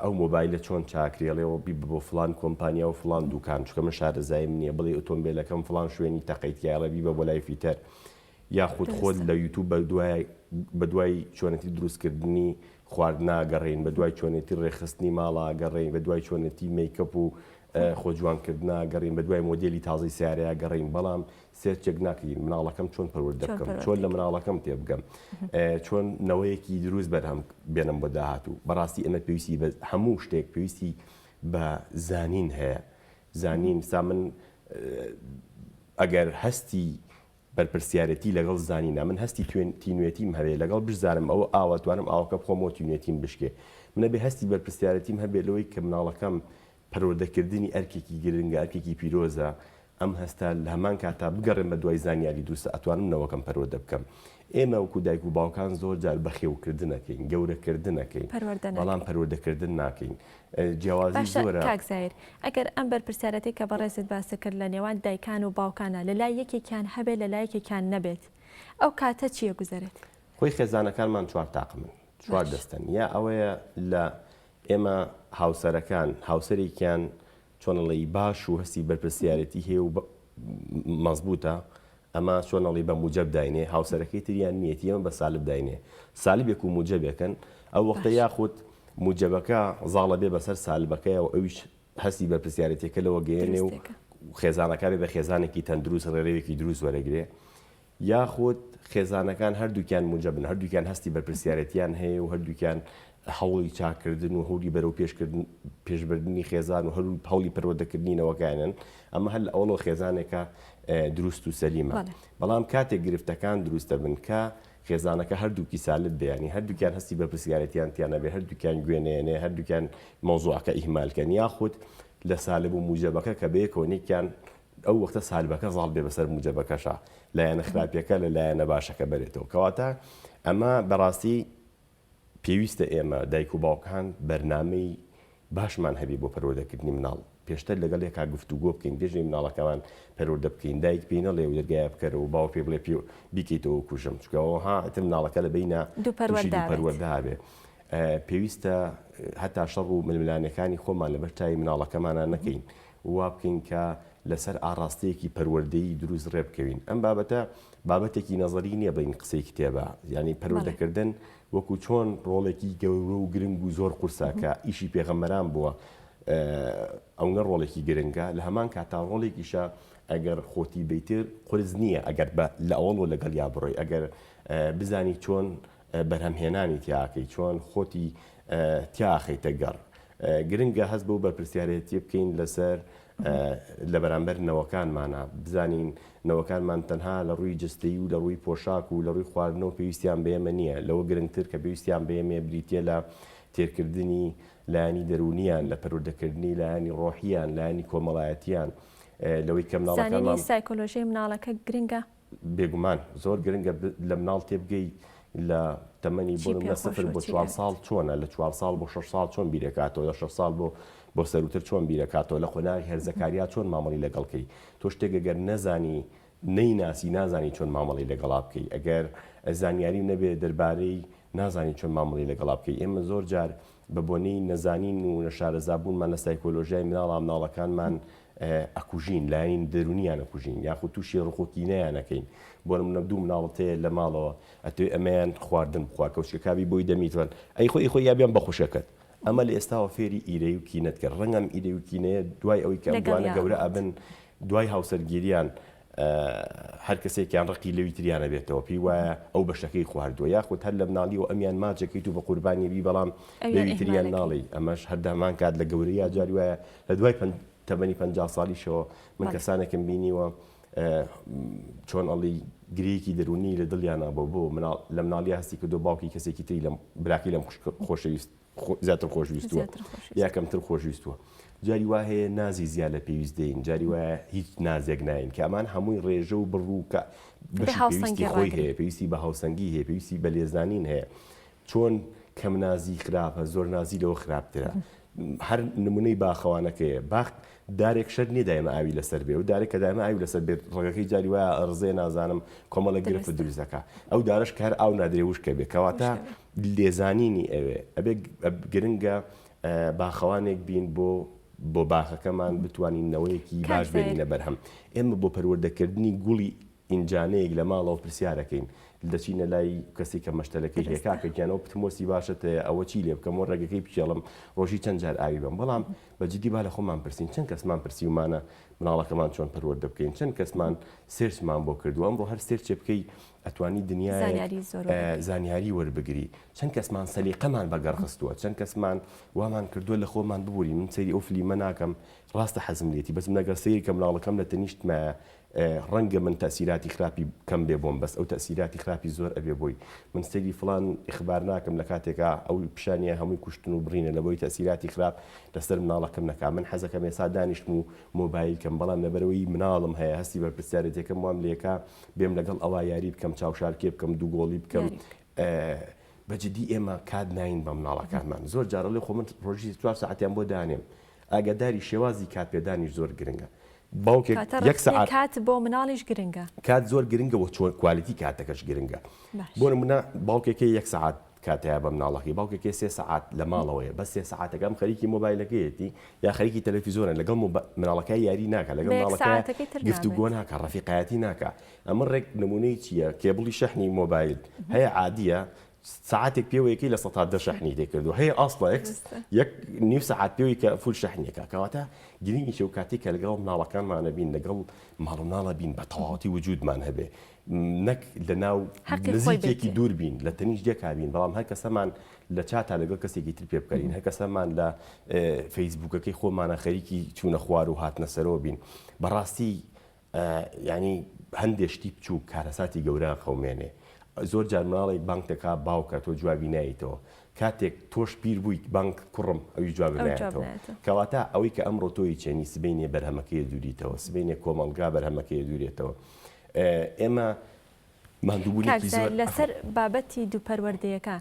ئەو مۆبایلە چۆن چاکرێ ئەڵێ بیبە بۆ فڵان کۆمپانیا و فڵان دوکان چونکە من شارەزاییم نییە بڵێی ئۆتۆمبێلەکەم فڵان شوێنی تەقەی تیایە ئەڵێ بیبە بۆ لای فیتەر یاخود خۆت لە یوتوب بەدوای بەدوای چۆنێتی دروستکردنی خواردنا گەڕێین بەدوای چۆنێتی ڕێکخستنی ماڵا گەڕێین بەدوای چۆنێتی مەیکەپ و خۆ جوانکردنا گەڕین بەدوای مۆدێلی تازەی سیارەیە گەڕین بەڵام search ێک ناکەین مناڵەکەم چۆن پەروەردە بکەم چۆن لە مناڵەکەم تێبگەم چۆن نەوەیەکی دروست بەرهەم بێنم بۆ داهاتوو بەڕاستی ئەمە پێویستی بە هەموو شتێک پێویستی بە زانین هەیە زانین سا من ئەگەر هەستی بەرپرسیارەتی لەگەڵ زانینا من هەستی تینوێتیم هەبێ لەگەڵ بشزانم ئەوە ئاوە توانم ئاوەکە بخۆمەوە تینوێتیم بشکێ من ئەبێ هەستی بەرپرسیارەتیم هەبێ لەوەی کە مناڵەکەم پەروەردەکردنی ئەرکێکی گرنگە ئەرکێکی پیرۆزە ئەم هەستە لە هەمان کاتا بگەڕێم بە دوای زانیاری دروستە ئەتوانم نەوەکەم پەروەردە بکەم ئێمە وەکو دایک و باوکان زۆر جار بەخێوکردن ئەکەین گەورەکردن ئەکەین بەڵام پەروەردەکردن ناکەین جیاوازی باشە زۆرە. کاک زاهیر ئەگەر ئەم بەرپرسیارەتەی کە بەڕێزت باست کرد لە نێوان دایکان و باوکانا لە لای یەکێکیان هەبێت لە لای یەکێکیان نەبێت ئەو کاتە چی ئەگوزەرێت؟ خۆی خێزانەکانمان چوار تاقمن چوار دەستەن یا ئەوەیە لە ئێمە هاوسەرەکان هاوسەرێکیان چۆن ئەڵێی باش و هەستی بەرپرسیارێتی هەیە و مەزبوتە ئەمە چۆن ئەڵێی بە موجەب داینێ هاوسەرەکەی تریان نیەتی ئەمە بە سالب داینێ سالبێک و موجەبێکن ئەو وەختە یاخود موجەبەکە زاڵە بێ بەسەر سالبەکەیەوە ئەویش هەستی بەرپرسیارێتیەکە لەوە گەیەنێ و خێزانەکە بێ بە خێزانێکی تەندروست ڕێرەوێکی دروست وەرەگرێ یاخود خێزانەکان هەردووکیان موجەبن، هەردووکیان هەستی بەرپرسیارێتیان هەیە و هەردووکیان هەوڵی چاککردن و هەوڵی بەرەو پێشکردن پێشبردنی خێزان و هەرو هەوڵی پەروەردەکردنی نەوەکانن، ئەمە هەر لە ئەوەڵەوە خێزانێکە دروست و سەلیمە. بەڵام کاتێک گرفتەکان دروست دەبن کە خێزانەکە هەردووکی سالب بێ یانی هەردووکیان هەستی بەرپرسیارێتیان تیا نەبێ، هەردووکیان گوێ نەیەنێ، هەردووکیان مەوزوعەکە ئیهمال کەن یاخود لە سالب و موجەبەکە کە بەیەکەوە یەکیان ئەو وەختە سالبەکە زاڵ بێ بەسەر موجەبەکەشا، لایەنە خراپیەکە لە لایەنە باشەکە بەرێتەوە. کەواتە ئەمە بەڕاستی پێویستە ئێمە دایک و باوکان بەرنامەی. باشمان هەبی بۆ پەروەردەکردنی مناڵ پێشتر لەگەڵ یەکا گفتوگۆ بکەین پێش ئەوەی مناڵەکەمان پەروەردە بکەین دایک پێی نەڵێ و دەرگایە بکەرەوە و باوک پێی بڵێ پێ بیکەیتەوە و کوژم چونکە ئەوە ها ئیتر مناڵەکە لە بەینا تووشی دوو پەروەردە ئەبێ پێویستە هەتا شەڕ و ململانێکانی خۆمان لەبەر چاوی مناڵەکەمانا نەکەین وا بکەین کە لەسەر ئاڕاستەیەکی پەروەردەیی دروست ڕێ بکەوین ئەم بابەتە بابەتێکی نەزەری نییە بڵێین قسەی کتێبە یانی پەروەردەکردن وەکو چۆن ڕۆڵێکی گەورە و گرنگ و زۆر قورسە کە ئیشی پێغەمبەران بووە ئەونە ڕۆڵێکی گرنگە لە هەمان کاتا ڕۆڵێکیشە ئەگەر خۆتی بیتر قورس نییە ئەگەر بە لە ئەوڵ لەگەڵ یا بڕۆی ئەگەر بزانی چۆن بەرهەمهێنانی تیاکەی چۆن خۆتی تیاخەیتە گەڕ گرنگە هەست بەو بەرپرسیارێتیە بکەین لەسەر لە بەرامبەر نەوەکانمانە بزانین نەوەکانمان تەنها لە ڕووی جستەی و لە ڕووی پۆشاک و لە ڕووی خواردنەوە پێویستیان بە ئێمە نییە لەوە گرنگتر کە پێویستیان بە ئێمەیە بریتیە لە تێرکردنی لایەنی دەروونیان لە پەروەردەکردنی لایەنی ڕۆحیان لایەنی کۆمەڵایەتیان لەوەی کە مناڵەکانمان زانینی سایکۆلۆژیای مناڵەکە گرنگە؟ بێگومان زۆر گرنگە لە مناڵ تێبگەی لە تەمەنی بۆ نمونە سفر بۆ چوار ساڵ چۆنە لە چوار ساڵ بۆ شەش ساڵ چۆن بیرەکاتەوە لە شەش ساڵ بۆ بۆ سەروتر چۆن بیرەکاتەوە لە قۆناغی هەرزەکاریا چۆن مامەڵی لەگەڵ کەی تۆ شتێک گەر نەزانی نەیناسی نازانی چۆن مامەڵی لەگەڵا بکەی ئەگەر زانیاری نەبێ دەربارەی نازانی چۆن مامەڵی لەگەڵا بکەی ئێمە زۆر جار بە بۆنەی نەزانین و نەشارەزابوونمان لە سایکۆلۆژیای مناڵا مناڵەکانمان ئەکوژین، لایەنی دەروونیان ئەکوژین یاخود تووشی ڕق و کینەیان ئەکەین. بۆ نموونە دوو مناڵت هەیە لە ماڵەوە ئەتەوێ ئەمەیان خواردن بخوا کەوچکەکە بی بۆی دەمی تۆن ئەی خۆی خۆی یا بیان بە خوشکەکەت. ئەمە لە ئێستاوە فێری ئیرەیی و کینەت کرد. ڕەنگە ئەم ئیرەیی و کینەیە دوای ئەوەی کە ئەم دوانە گەورە ئەبن دوای هاوسەرگیریان هەر کەسێکیان ڕقی لەوی تریان ئەبێتەوە پێی وایە ئەو بەشەکەی خواردووە یاخود هەر لە مناڵیەوە ئەمیان ماچەکەیت و بە قوربانی بی بەڵام لەوی تریان ناڵێی ئەمەش هەر دەهەمان کات لە گەورەییا جاری وایە لە دوای تەمەنی 50 ساڵیشەوە من کەسانێکم بینیوە چۆن ئەڵی گرێکی دەرونی لە دڵیانە بۆ بۆ لە مناڵی هەستی کردو باوکی کەسێکی تری لەم براکەی لەم خۆشەویست زیاتر خۆشویستووە یا کەمتر خۆشویستووە جاری وا هەیە نازی زیا لە پێویست دەین جاری وایە هیچ نازێک ناین کە ئەمان هەمووی ڕێژە و بڕ و کە بەشی پێویستی خۆی هەیە پێویستی بە هاوسەنگی هەیە پێویستی بە لێزانین هەیە چۆن کەم نازی خراپە زۆر نازی لەوە خراپترە هەر نمونەی باخەوانەکەیە باخ دارێک شەرت نییە دایمە ئاوی لەسەر بێ و دارێک کە دایمە ئاوی لەسەر بێت ڕەگەکەی جاری وایە ئەڕزێ نازانم کۆمەڵێک گرفت دروست دەکا ئەو دارەش کە هەر ئاو نادرێ وشکە بێ کەواتە لێزانینی ئەوێ ئەبێ گرنگە باخەوانێک بین بۆ بۆ باخەکەمان بتوانین نەوەیەکی باش بێنینە بەرهەم ئێمە بۆ پەروەردەکردنی گوڵی ئینجانەیەک لە ماڵەوە پرسیارەکەین دەچینە لای کەسی کە مەشتەلەکەی هەیە کاکە گیان ئەو پتمۆسی باشت هەیە ئەوە چی لێ بکەم و ڕێگەکەی بکێڵم ڕۆژی چەند جار ئاوی بەم بەڵام بە جدی با لە خۆمان پرسین چەند کەسمان پرسیومانە مناڵەکەمان چۆن پەروەردە بکەین چەند کەسمان search مان بۆ کردووە ئەمڕۆ هەر search ێ بکەی ئەتوانی دنیایەک زانیاری وەربگری چەند کەسمان سەلیقەمان بەگەڕ خستووە چەند کەسمان وامان کردووە لە خۆمان ببوری من سەیری ئەو فلیمە ناکەم ڕاستە حەزم لێتی بەس من ئەگەر سەیر کەم مناڵەکەم لە تەنیشتمایە ڕەنگە من تەئسیراتی خراپی کەم بێ بۆم بەس ئەو تەئسیراتی خراپی زۆر ئەبێ بۆی من سەیری فڵان ئیخبار ناکەم لە کاتێکا ئەو پیشانیە هەمووی کوشتن و بڕینە لەبەوەی تەئسیراتی خراپ لەسەر مناڵەکەم نەکا من حەزەکەم ئێستا دانیشم و مۆبایل کەم بەڵام لەبەرئەوەی مناڵم هەیە هەستی بەرپرسیارێتیەکەم وام لێکا بێم لەگەڵ ئەوا یاری بکەم چاوشارکێ بکەم دووگۆڵی بکەم بە جدی ئێمە کات ناین بە مناڵەکانمان زۆر جار ئەڵێ خۆ من ڕۆژی چوار سەعاتیان بۆ دانێم ئاگاداری شێوازی کات پێدانیش زۆر گرنگە باوکێک کاتە یەک ڕێکخستنی سەعات کات بۆ مناڵیش گرنگە. کات زۆر گرنگە وە چۆن quality کاتەکەش گرنگە باش. بۆ نمونە باوکێک هەیە یەک سەعات کات هەیە بە مناڵەکەی باوکێک هەیە سێ سەعات لە ماڵەوەیە بەس سێ سەعاتەکە ئەم خەریکی مۆبایلەکەیەتی یا خەریکی تەلەفیزۆنە لەگەڵ مۆبا مناڵەکەی یاری ناکا لەگەڵ بە یەک مناڵەکەی سەعاتەکەی تر گفتوگۆ نابێت. ناکا ڕەفیقایەتی ناکا ئەمە ڕێک نمونەی چییە کێبڵی شەحنی مۆبایل هەیە عادیە سەعاتێک پێوەیەکەی 10% شەحنی تێ کردووە هەیە ئاسڵە یەک نیو سەعات پێوەی کە full شەحنیەکە کەواتە گرنگی و کاتێک کە لەگەڵ مناڵەکانمانە بین لەگەڵ ماڵ و مناڵە بین بە تەواوەتی وجودمان هەبێ نەک لە ناو نزیکێکی دوور بین لە تەنیش یەکا بین بەڵام هەر کەسەمان لە چاتا لەگەڵ کەسێکی تر پێ بکەین هەر کەسەمان لە فەیسبوکەکەی خۆمانە خەریکی چوونە خوار و هاتنە سەرەوە بین بەڕاستی یانی هەندێ شتی بچووک کارەساتی گەورە ئەقەومێنێ. زۆر جار مناڵێک بانگ دەکا باوکە تۆ جوابی نایەیتەوە. کاتێک تۆش پیر بوویت بانگ کوڕم ئەویش جوابت نایەتەوە. کەواتە ئەوەی کە ئەمڕۆ تۆ ئەیچێنی سبەینێ بەرهەمەکەی ئەدووریتەوە، سبەینێ کۆمەڵگا بەرهەمەکەی ئەدوورێتەوە. ئێمە. ماندووبوونێکی زۆر. لەسەر بابەتی دوو پەروەردەیەکە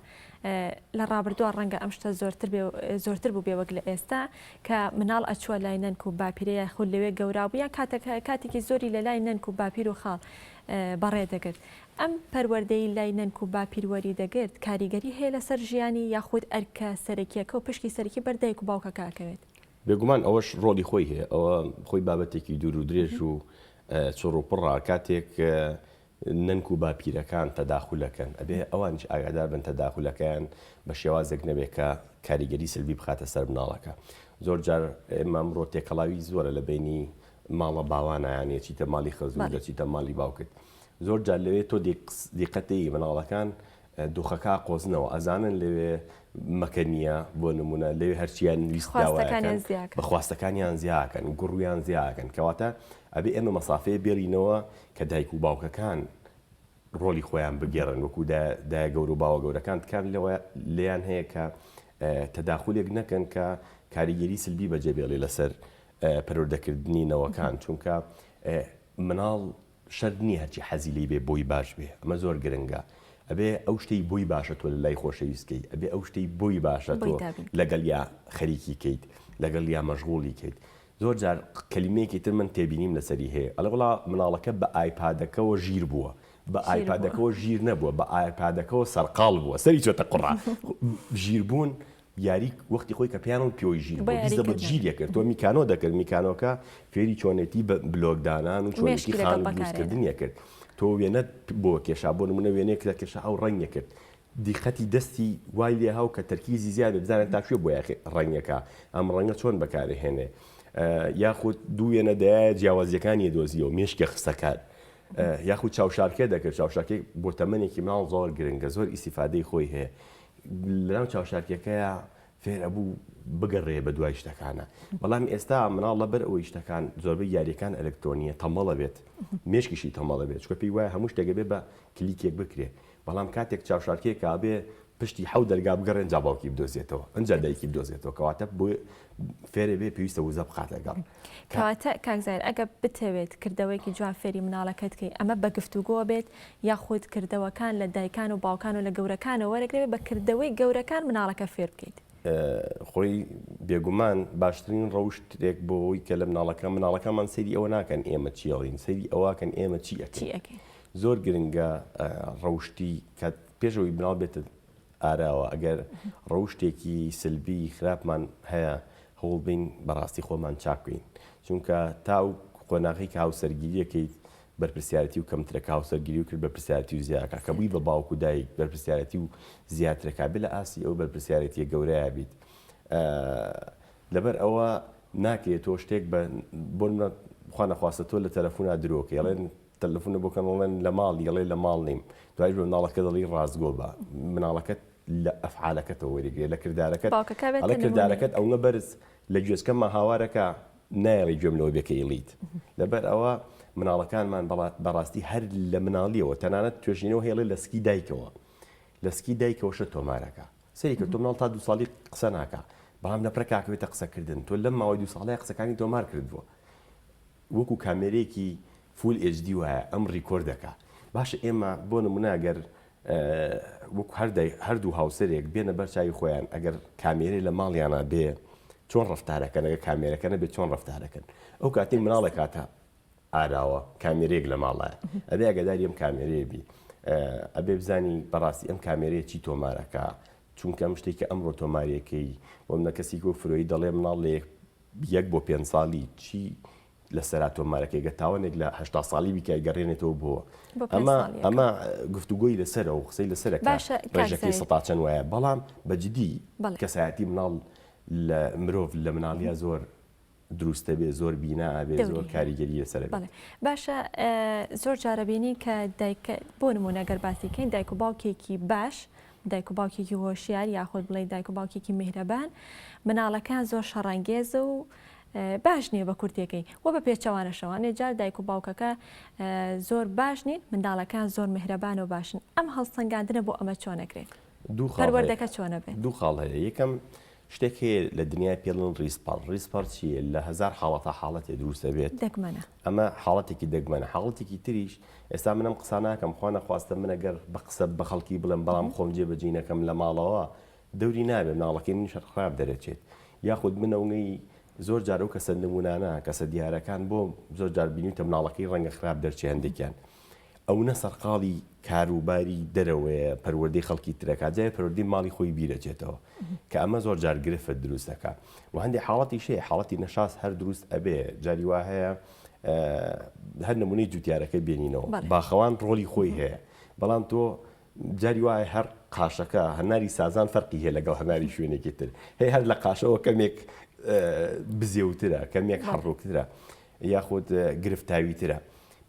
لە ڕابردووە ڕەنگە ئەم شتە زۆرتر بێ زۆرتر بوو بێ وەک لە ئێستا کە مناڵ ئەچووە لای نەنک و باپیرە یاخود لەوێ گەورا بوو یان کاتەکە کاتێکی زۆری لە لای نەنک و باپیر و خاڵ بەڕێ دەگرت ئەم پەروەردەی لای نەنک و باپیر وەری دەگرت کاریگەری هەیە لەسەر ژیانی یاخود ئەرکە سەرەکیەکە و پشکی سەرەکی بەر دایک و باوکەکە ئەکەوێت؟ بێگومان ئەوەش ڕۆڵی خۆی هەیە، ئەوە خۆی بابەتێکی دوور و درێژ و چڕ و پڕە، کاتێک نەنک و باپیرەکان تەداخولەکەن ئەبێ ئەوانیش ئاگادار بن تەداخولەکەیان بە شێوازێک نەبێ کە کاریگەری سلبی بخاتە سەر مناڵەکە. زۆر جار ئێمە ئەمڕۆ تێکەڵاوی زۆرە لە بەینی ماڵە باوانە یانی ئەچیتە ماڵی خەزوور دەچیتە ماڵی باوکت زۆر جار لەوێ تۆ دیقەتەی مناڵەکان دۆخەکە ئەقۆزنەوە ئەزانن لەوێ مەکە نییە بۆ نمونە لەوێ هەرچیان ویست داوایەکەن بە خواستەکانیان زیاکەن گوڕویان زیاکەن کەواتە ئەبێ ئێمە مەسافەیە بێڵینەوە کە دایک و باوکەکان ڕۆلی خۆیان بگێڕن وەکو دایە گەور و باوە گەورەکان تکان لەوە لێیان هەیە کە تەداخولێک نەکەن کە کاریگەری سلبی بەجێ بێڵێ لەسەر پەروەردەکردنی نەوەکان چونکە مناڵ شەرت نییە هەرچی حەزی لێی بێ بۆی باش بێ ئەمە زۆر گرنگە ئەبێ ئەو شتەی بۆی باشە تۆ لە لای خۆشەویست کەی ئەبێ ئەو شتەی بۆی باشە تۆ لەگەڵیا خەریکی کەیت لەگەڵیا مەشغوڵی کەیت زۆر جار کەلیمەیەکی تر من تێبینیم لەسەری هەیە ئەڵێ وەڵا مناڵەکە بە ئایپادەکەوە ژیر بووە بە ئایپادەکەوە ژیر نەبووە بە ئایپادەکەوە سەرقاڵ بووە سەری چۆتە قوڕا ژیربوون یاری وەختی خۆی کە پێیان وت پێوەی ژیر بوو بیزەبت ژیر یەکرد تۆ میکانۆ دەکرد میکانۆکە فێری چۆنێتی بە بلۆک دانان و چۆنێتی خانوو دروستکردن یەکرد تۆ وێنەت بۆ کێشا بۆ نمونە وێنەیەک دەکێشا ئەو ڕەنگ یەکرد دیقەتی دەستی وای لێ هاو کە تەرکیزی زیاد بێ بزانێت تا کوێ بۆیاخی ڕەنگەکە ئەم ڕەنگە چۆن بەکارهێنێ یاخود دوو وێنە دەیایە جیاوازیەکانی دۆزیەوە مێشکی خستە کار یاخود چاوشارکێ دەکرد چاوشارکێ بۆ تەمەنێکی مناڵ زۆر گرنگە زۆر ئیسیفادەی خۆی هەیە لەناو چاوشارکێکەیا فێر ئەبوو بگەڕێ بە دوای شتەکانە بەڵام ئێستا مناڵ لەبەر ئەوەی شتەکان زۆربەی یاریەکان ئەلکترۆنیە تەمەڵە بێت مێشکیشی تەمەڵە بێت چکە پێی وایە هەموو شتێکە بێ بە کلیکێک بکرێ بەڵام کاتێک چاوشارکێکا بێ پشتی حەو دەرگا بگەڕێن جا باوکی بدۆزێتەوە ئەنجا دایکی بدۆزێتەوە کەواتە بۆ فێرە بێ پێویستە وزە بخاتە گەڕ. کەواتە کاک زاهیر ئەگەر بتەوێت کردەوەیەکی جوان فێری مناڵەکەت کەی ئەمە بە گفتوگۆ بێت یاخود کردەوەکان لە دایکان و باوکان و لە گەورەکانەوە وەرەگرێ بە کردەوەی گەورەکان مناڵەکە فێر بکەیت. خۆی بێگومان باشترین ڕەوشتێک بۆ ئەوەی کە لە مناڵەکە مناڵەکانمان سەیری ئەوە ناکەن ئێمە چی ئەڵێین سەیری ئەوەکەن ئێمە چی ئەکەین زۆر گرنگە ڕەوشتی کە پێش ئەوەی مناڵ بێتە ئاراوە ئەگەر ڕەوشتێکی سلبی خراپمان هەیە هەوڵبین بەڕاستی خۆمان چاک بکەین چونکە تا ئەو قۆناغی کە هاوسەرگیریەکەیت بەرپرسیارەتی و کەمترەکە هاوسەرگیری و کرد بەرپرسیارەتی و زیاکە کە بووی بە باوک و دایک بەرپرسیارەتی و زیاترەکە بێ لە ئاستی ئەو بەرپرسیارەتیە گەورەیە بیت لەبەر ئەوە ناکرێت تۆ شتێک بە بۆ خوا نەخواستە تۆ لە تەلەفۆنا درۆکەی ئەڵێن تەلەفونە بۆ کەن ئەڵێن لە ماڵی ئەڵێ لە ماڵ نیم دوایش بە مناڵەکە دەڵی ڕاستگۆ بە مناڵەکەت لە ئەفعالەکەتەوە وەریگرێ لە کردارەکەت باوکەکە بێتە ئەڵێ نمونەیەک. کردارەکەت ئەونە بەرز لە گوێچکەمما هاوارەکە نایەڵی گوێم لەوە بێ کە ئیڵیت لەبەر ئەوە مناڵەکانمان بەڕاستی هەر لە مناڵیەوە تەنانەت توێژینەوە هەیە ئەڵێ لە سکی دایکەوە لە سکی دایکەوە شت تۆمارەکە سەیری کە تۆ مناڵ تا دوو ساڵی قسە ناکا بەڵام لە پرەکا کەوێتە قسەکردن تۆ لەم ماوەی دوو ساڵەیە قسەکانی تۆمار کردووە وەکو کامێرەیەکی full HD وایە ئەم record دەکا باشە ئێمە بۆ نمونە گەر وەکو هەردوو هاوسەرێک بێنە بەر چاوی خۆیان ئەگەر کامێرەی لە ماڵیانە بێ چۆن ڕفتارەکەن ئەگەر کامێرەکە نەبێت چۆن ڕفتارەکەن ئەو کاتی مناڵێک هاتە ئاراوە کامێرەیەک لە ماڵایە ئەبێ ئەگەداری ئەم کامێرەیە بی ئەبێ بزانی بەڕاستی ئەم کامێرەیە چی تۆمارەکە چونکە ئەم شتێک کە ئەمڕۆ تۆماریەکەی بۆ منە کەسی کۆ فرۆی دەڵێ مناڵ لە یەک بۆ پێنج ساڵی چی لە سەرا تۆمارەکەی گە تاوانێک لە هەشتا ساڵی بیکە گەڕێنێتەوە بۆ ئەمە ئەمە گفتوگۆی لەسەرە و قسەی لەسەرە باشە ڕێژەکەی سەتا چەند وایە بەڵام بە جدی کەسایەتی مناڵ لە مرۆڤ لە مناڵیا زۆر دروستە بێ زۆر بینا ئەبێ زۆر کاریگەری لەسەر بێ باشە زۆر جارە بینی کە دایک بۆ نمونە گەر باسی کەین دایک و باوکێکی باش دایک و باوکێکی هۆشیار یاخود بڵێ دایک و باوکێکی میهرەبان مناڵەکان زۆر شەڕانگێزە و باش نییە بە کورتەکەی و بە پێچەوانەشەوە نێ جار دایک و باوکەکە زۆر باش نین منداڵەکان زۆر میهرەبان و باشن ئەم هەڵسەنگاندنە بۆ ئەمە چۆنەکرێت دوو پەروەردەکە چۆنە بێت دوو خاڵ هەیە یەکەم. شتێک هەیە لە دنیای پێڵن ڕیزپەڕ، ڕیزپەڕ چییە؟ لە هەزار حاڵەتا حاڵەتێ دروست ئەبێت. دەگمەنە. ئەمە حاڵەتێکی دەگمەنە. حاڵەتێکی تریش، ئێستا من ئەم قسانە ناکەم، خوا نەخواستە من ئەگەر بە قسە بە خەڵکی بڵێم بەڵام خۆم جێبەجێی نەکەم لە ماڵەوە، دەوری نابێ، مناڵەکەی منیش هەر خراپ دەرەچێت. یاخود من ئەونەی زۆر جار ئەو کەسە نموونانە، کەسە دیارەکان بۆ زۆر جار بینیوتە مناڵەکەی ڕەنگە خراپ دەرچێ هەندێکیان. ئەونە سەرقاڵی کاروباری دەرەوەیە پەروەردەی خەڵکی ترەکا جای پەروەردەی ماڵی خۆی بیرەچێتەوە کە ئەمە زۆر جار گرفت دروست دەکا و هەندێک حاڵەتیش هەیە حاڵەتی نەشاز هەر دروست ئەبێ جاری وا هەیە هەر نمونەی جوتیارەکە بێنینەوە باخەوان ڕۆلی خۆی هەیە بەڵام تۆ جاری وایە هەر قاشەکە هەناری سازان فەرقی هەیە لەگەڵ هەناری شوێنێکی تر هەیە هەر لە قاشەوە کەمێک بزێوترە کەمێک حەڕۆکترە یاخود گرفتاویترە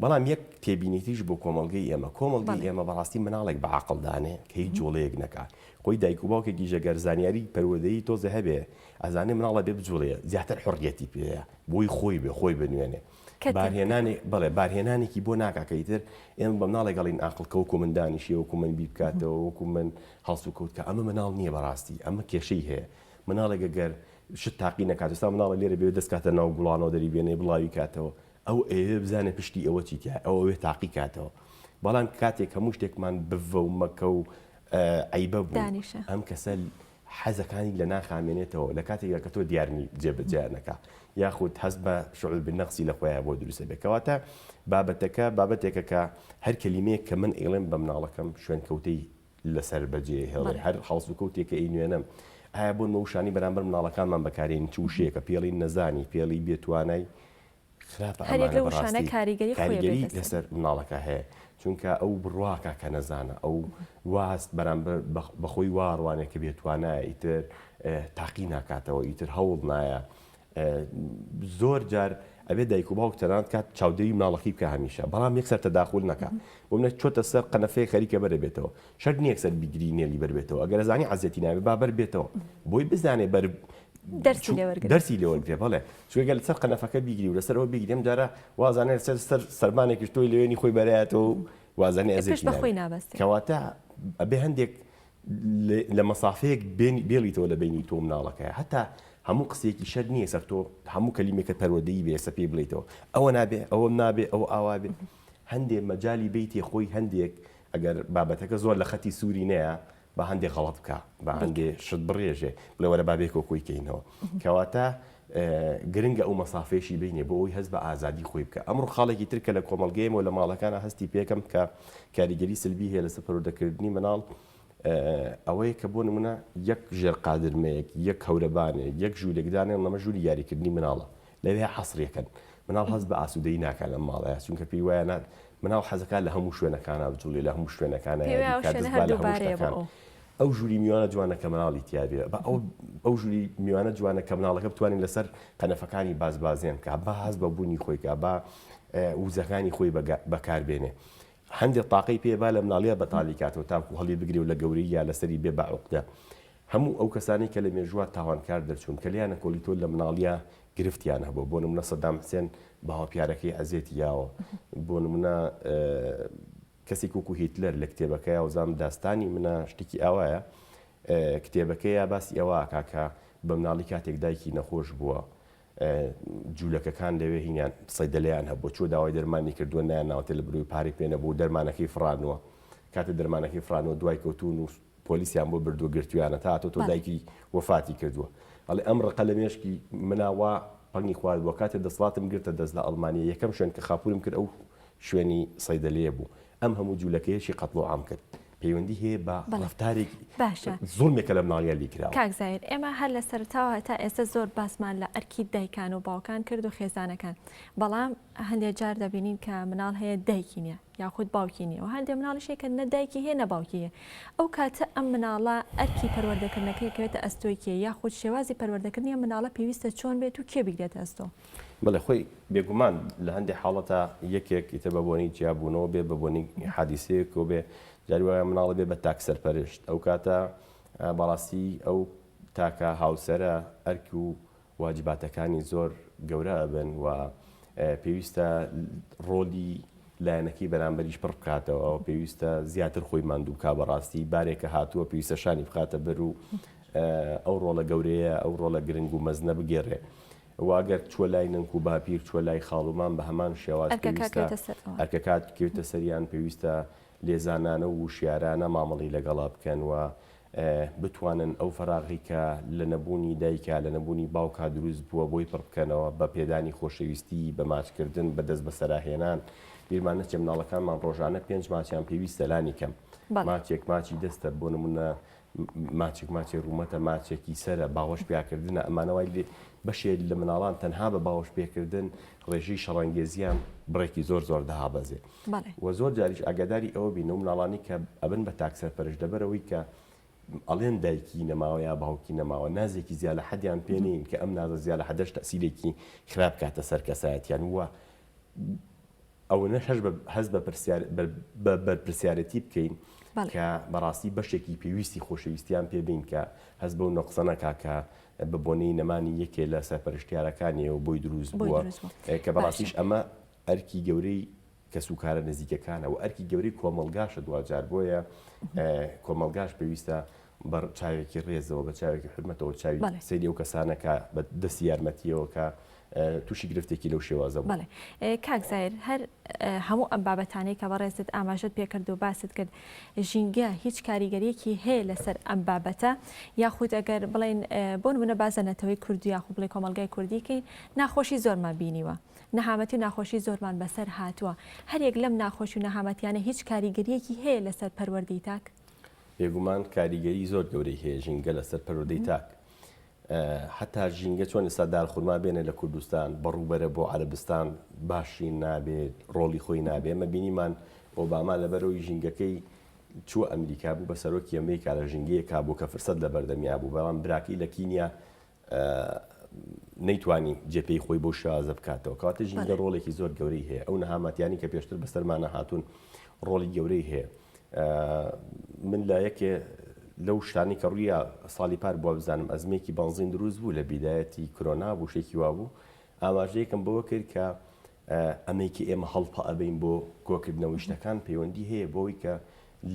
بەڵام یەک تێبینیتریش بۆ کۆمەڵگەی ئێمە، کۆمەڵگەی ئێمە بەڕاستی مناڵێک بە عەقڵ دانێ کە هیچ جوڵەیەک نەکا، خۆی دایک و باوکێکیش ئەگەر زانیاری پەروەردەیی تۆزێ هەبێ ئەزانێ مناڵ ئەبێ بجوڵێ زیاتر حوڕیەتی پێیە بۆی خۆی بێ خۆی بنوێنێ بارهێنانێ بەڵێ بارهێنانێکی بۆ ناکا کە ئیتر ئێمە بە مناڵێک ئەڵێین ئاقڵ کە وەکو من دانیشێ وەکو من بیر بکاتەوە وەکو من هەڵسوکەوت کە ئەمە مناڵ نییە بەڕاستی ئەمە کێشەی هەیە مناڵێک ئەگەر شت تاقی نەکات ئێستا مناڵە لێرە بێ دەست کاتە ناو گوڵانەوە دەری بێنێ بڵاوی کاتەوە ئەو ئەیەوێ بزانێ پشتی ئەوە چی تیایە، ئەو ئەوێ تاقی کاتەوە. بەڵام کاتێک هەموو شتێکمان بڤە و مەکە و عەیبە بوو، دانیشە. ئەم کەسە حەزەکانی لە ناخا مێنێتەوە، لە کاتێکدا کە تۆ دیار نی جێبەجێیان نەکا، یاخود هەست بە شعور بالنقصی لە خۆیا بۆ دروست ئەبێ. کەواتە بابەتەکە بابەتێکە کە هەر کەلیمەیەک کە من ئەیڵێم بە مناڵەکەم شوێنکەوتەی لەسەر بەجێ هێڵێ، هەر هەڵسوکەوتێک کە ئەینوێنم، ئایا بۆ نموونە وشانەی بەرامبەر مناڵەکانمان بەکارێنین چ وشەیەکە، پێڵی نەزانی، پێڵی بێتوانای، خراپە هەر یەک ئەمانە لەو وشانە بەڕاستی کاریگەری خۆی کاریگەری ئەبێتە سەری. لەسەر مناڵەکە هەیە، چونکە ئەو بڕواکا کە نەزانە، ئەو وا هەست بەرامبەر بە خۆی وا ئەڕوانێ کە بێتوانایە، ئیتر تاقی ناکاتەوە، ئیتر هەوڵ نایە، زۆر جار ئەبێ دایک و باوک تەنانەت کات چاودێری مناڵەکەی بکە هەمیشە بەڵام یەکسەر تەداخول نەکا بۆ منە چۆتە سەر قەنەفەیە خەریکە بەرە بێتەوە شەرت نییە یەکسەر بیگری نێلی بەر بێتەوە ئەگەر ئەزانی عەزیەتی نابێ با بەر بێتەوە بۆی بزانێ بەر دەرسی لێ وەرگرێ دەرسی لێ وەرگرێ بەڵێ چونکە گەر لەسەر قەنەفەکە بیگری و لەسەر ئەوە بیگری ئەم جارە وازانێ لەسەر سەر سەربانێکیش تۆی لەوێنی خۆی بەرایەتەوە و وازانێ پشت ئەزیەتی بە خۆی نابێ نابەستێ کەواتە ئەبێ هەندێک لە مەسافەیەک بێڵیتەوە لە بەینی تۆ و مناڵەکەیا هەتا هەموو قسەیەکی شەرت نییە سەر تۆ هەموو کەلیمێکت پەروەردەیی بێ ئێستا پێی بڵێیتەوە ئەوە نابێ ئەوەم نابێ ئەوە ئاوا بێ هەندێ مەجالی بیتێ خۆی هەندێک ئەگەر بابەتەکە زۆر لە خەتی سووری نەیە با هەندێ غەڵەت بکا با هەندێ شت بڕێژێ بڵێ وەرە با بێکەوە کۆی کەینەوە کەواتە گرنگە ئەو مەسافەیەشی بینێ بۆ ئەوەی هەست بە ئازادی خۆی بکە ئەمڕۆ خاڵێکی تر کە لە کۆمەڵگەیەمەوە لە ماڵەکانە هەستی پێکەم کە کاریگەری سلبی هەیە لەسەر پەروەردەکردنی مناڵ ئەوەیە کە بۆ نمونە یەک ژێر قادرمەیەک یەک هەورەبانێک یەک ژوورێک دانێن ئەمە ژووری یاریکردنی مناڵە لەوێ حەسریەکەن مناڵ هەست بە ئاسوودەیی ناکات لەم ماڵەیە چونکە پێی وایە نا مناڵ حەزەکات لە هەموو شوێنەکانا بجوڵێ لە هەموو شوێنەکانا پێی وایە یاری ئەو بکات شوێنە دەست هەر با لە هەموو دووبارەیە بۆ شتەکان ئەو. ئەو ژووری میوانە جوانە کە مناڵی تیا بێ با ئەو ئەو ژووری میوانە جوانە کە مناڵەکە بتوانین لەسەر قەنەفەکانی بازبازێن بکا با هەست بە بوونی خۆی کا با وزەکانی خۆی بەکار بێنێ هەندێ تاقەی پێ با لە مناڵیا بەتاڵی کاتەوە تاکو هەڵی بگرێ و لە گەورەییا لەسەری بێ بە عوقدە هەموو ئەو کەسانەی کە لە مێژووا تاوانکار دەرچوون کە لێیان نەکۆڵیتەوە لە مناڵیا گرفتیان هەبووە بۆ نمونە سەدام حسێن باوەپیارەکەی ئەزێتی یاوە بۆ نمونە کەسێک وەکو هیتلەر لە کتێبەکەیا وزام داستانی منە شتێکی ئاوایە کتێبەکەیا باسی ئەوە ئەکا کە بە مناڵی کاتێک دایکی نەخۆش بووە جوولەکەکان لەوێ هینیان سەیدەلەیان هەبووە چووە داوای دەرمانی کردووە نایان ناوەتێ لە بروی پارەی پێ نەبوو دەرمانەکەی فڕانووە کاتێ دەرمانەکەی فڕانووە دوای کەوتوون و پۆلیسیان بۆ بردووە گرتویانە تا هاتۆتەوە بەڵێ. دایکی وەفاتی کردووە ئەڵێ ئەم ڕقە لە مێشکی منا وا پەنگی خواردبووە کاتێ دەسەڵاتم گرتە دەست لە ئەڵمانیا یەکەم شوێن کە خاپوورم کرد ئەو شوێنی سەیدەلەیە بوو ئەم هەموو جوولەکەیەشی قەتڵ و عام کرد پەیوەندی هەیە بە بەڵێ ڕەفتارێکی باشە زوڵمێکە لە مناڵیا لی کراوە. کاک زاهیر ئێمە هەر لە سەرەتاوە هەتا ئێستا زۆر باسمان لە ئەرکی دایکان و باوکان کرد و خێزانەکان بەڵام هەندێک جار دەبینین کە مناڵ هەیە دایکی نییە یاخود باوکی نییە و هەندێک مناڵیش هەیە کە نە دایکی هەیە نە باوکی هەیە ئەو کاتە ئەم مناڵە ئەرکی پەروەردەکردنەکەی کەوێتە ئەستۆی کێ یاخود شێوازی پەروەردەکردنی ئەم مناڵە پێویستە چۆن بێت و کێ بیگرێتە ئەستۆ؟ بەڵێ خۆی بێگومان لە هەندێ حاڵەتا یەکێک ئیتر بە بۆنەی جیابوونەوە بێ بە بۆنەی حادیسەیەکەوە بێ جاری وایە مناڵە بێ بە تاک سەرپەرشت ئەو کاتە بەڕاستی ئەو تاکە هاوسەرە ئەرک و واجباتەکانی زۆر گەورە ئەبن و پێویستە ڕۆلی لایەنەکەی بەرامبەریش پڕ بکاتەوە پێویستە زیاتر خۆی ماندوو بکا بەڕاستی بارێکە هاتووە پێویستە شانی بخاتە بەر و. ئەو ڕۆڵە گەورەیە، ئەو ڕۆڵە گرنگ و مەزنە بگێڕێ. وە ئەگەر چووە لای نەنک و باپیر، چووە لای خاڵ و مام بە هەمان شێواز پێویستە ئەرکەکە بکەوێتە سەریان، پێویستە لێزانانە و وشیارانە مامەڵەی لەگەڵا بکەن و بتوانن ئەو فەراغەی کە لە نەبوونی دایکا، لە نەبوونی باوکا دروست بووە بۆی پڕ بکەنەوە بە پێدانی خۆشەویستی، بە ماچکردن، بە دەست بەسەراهێنان. بیرمان نەچێ مناڵەکانمان ڕۆژانە پێنج ماچیان پێویستە لانی کەم. ماچێک ماچی دەستە، بۆ نموونە ماچێک ماچی ڕوومەتە، ماچێکی سەرە، باوەش پیاکردنە، ئەمانە وای لێ بەشێ لە مناڵان تەنها بە باوەش پێکردن ڕێژەی شەڕانگێزیان بڕێکی زۆر زۆر دەهابەزێ. وە زۆر جاریش ئاگاداری ئەوە بین ئەو مناڵانەی کە ئەبن بە تاک سەرپەرشت لەبەرئەوەی کە ئەڵێن دایکی نەماوە یا باوکی نەماوە نازێکی زیا لە حەدیان پێ نین کە ئەم نازە زیا لە حەدەش تەسیرێکی خراپ کاتە سەر کەسایەتیان وە ئەوەنەش هەش بە هەست بە پرسیار بە بەرپرسیارێتی بکەین کە بەڕاستی بەشێکی پێویستی خۆشەویستیان پێ بین کە هەست بەو نەقسە نەکا کە بە بۆنەی نەمانی یەکێ لە سەرپەرشتیارەکانیەوە بۆی دروست بووە کە بەڕاستیش ئەمە ئەرکی گەورەی کەسوکارە نزیکەکانە و ئەرکی گەورەی کۆمەڵگاشە دواجار بۆیە کۆمەڵگاش پێویستە بە چاوێکی ڕێزەوە بە چاوێکی حورمەتەوە چاوی سەیری ئەو کەسانە کە بە دەستی یارمەتیەوە کە تووشی گرفتێکی لەو شێوازە بوو. بەڵێ کاک زاهیر هەر هەموو ئەم بابەتانەی کە بەڕێزت ئاماژەت پێکرد و باست کرد ژینگە هیچ کاریگەریەکی هەیە لەسەر ئەم بابەتە یاخود ئەگەر بڵێن بۆ نمونە بازە نەتەوەی کوردی یاخود بڵێ کۆمەڵگای کوردی کەین ناخۆشی زۆرمان بینیوە نەهامەتی و ناخۆشی زۆرمان بەسەر هاتووە هەریەک لەم ناخۆشی و نەهامەتیانە هیچ کاریگەریەکی هەیە لەسەر پەروەردەی تاک؟ بێگومان کاریگەری زۆر گەورەی هەیە ژینگە لەسەر پەروەردەی تاک. هەتا ژینگە چۆن ئێستا دارخورما بێنە لە کوردستان بەڕووبەرە بۆ عەرەبستان باشی نابێت ڕۆڵی خۆی نابێ ئەمە بینیمان ئۆباما لەبەرەوەی ژینگەکەی چووە ئەمریکا بوو بە سەرۆکی ئەمریکا لە ژینگەیەکا بوو کە فرسەت لە بەردەمیا بوو بەڵام براکەی لە کینیا نەیتوانی جێپێی خۆی بەو شێوازە بکاتەوە. کەواتە ژینگە ڕۆڵێکی زۆر گەورەی هەیە. ئەو نەهامەتیانی کە پێشتر بەسەرمانە هاتوون ڕۆڵی گەورەی هەیە. من لە یەکێ لەو شتانی کە ڕوویا ساڵی پار بووە بزانم ئەزمێکی بەنزین دروست بوو لە بیدایەتی کرۆنا بوو شتێکی وا بوو ئاماژەیەکم بەوە کرد کە ئەمەی کە ئێمە هەڵپە ئەبەین بۆ کۆکردنەوەی شتەکان پەیوەندی هەیە بۆی کە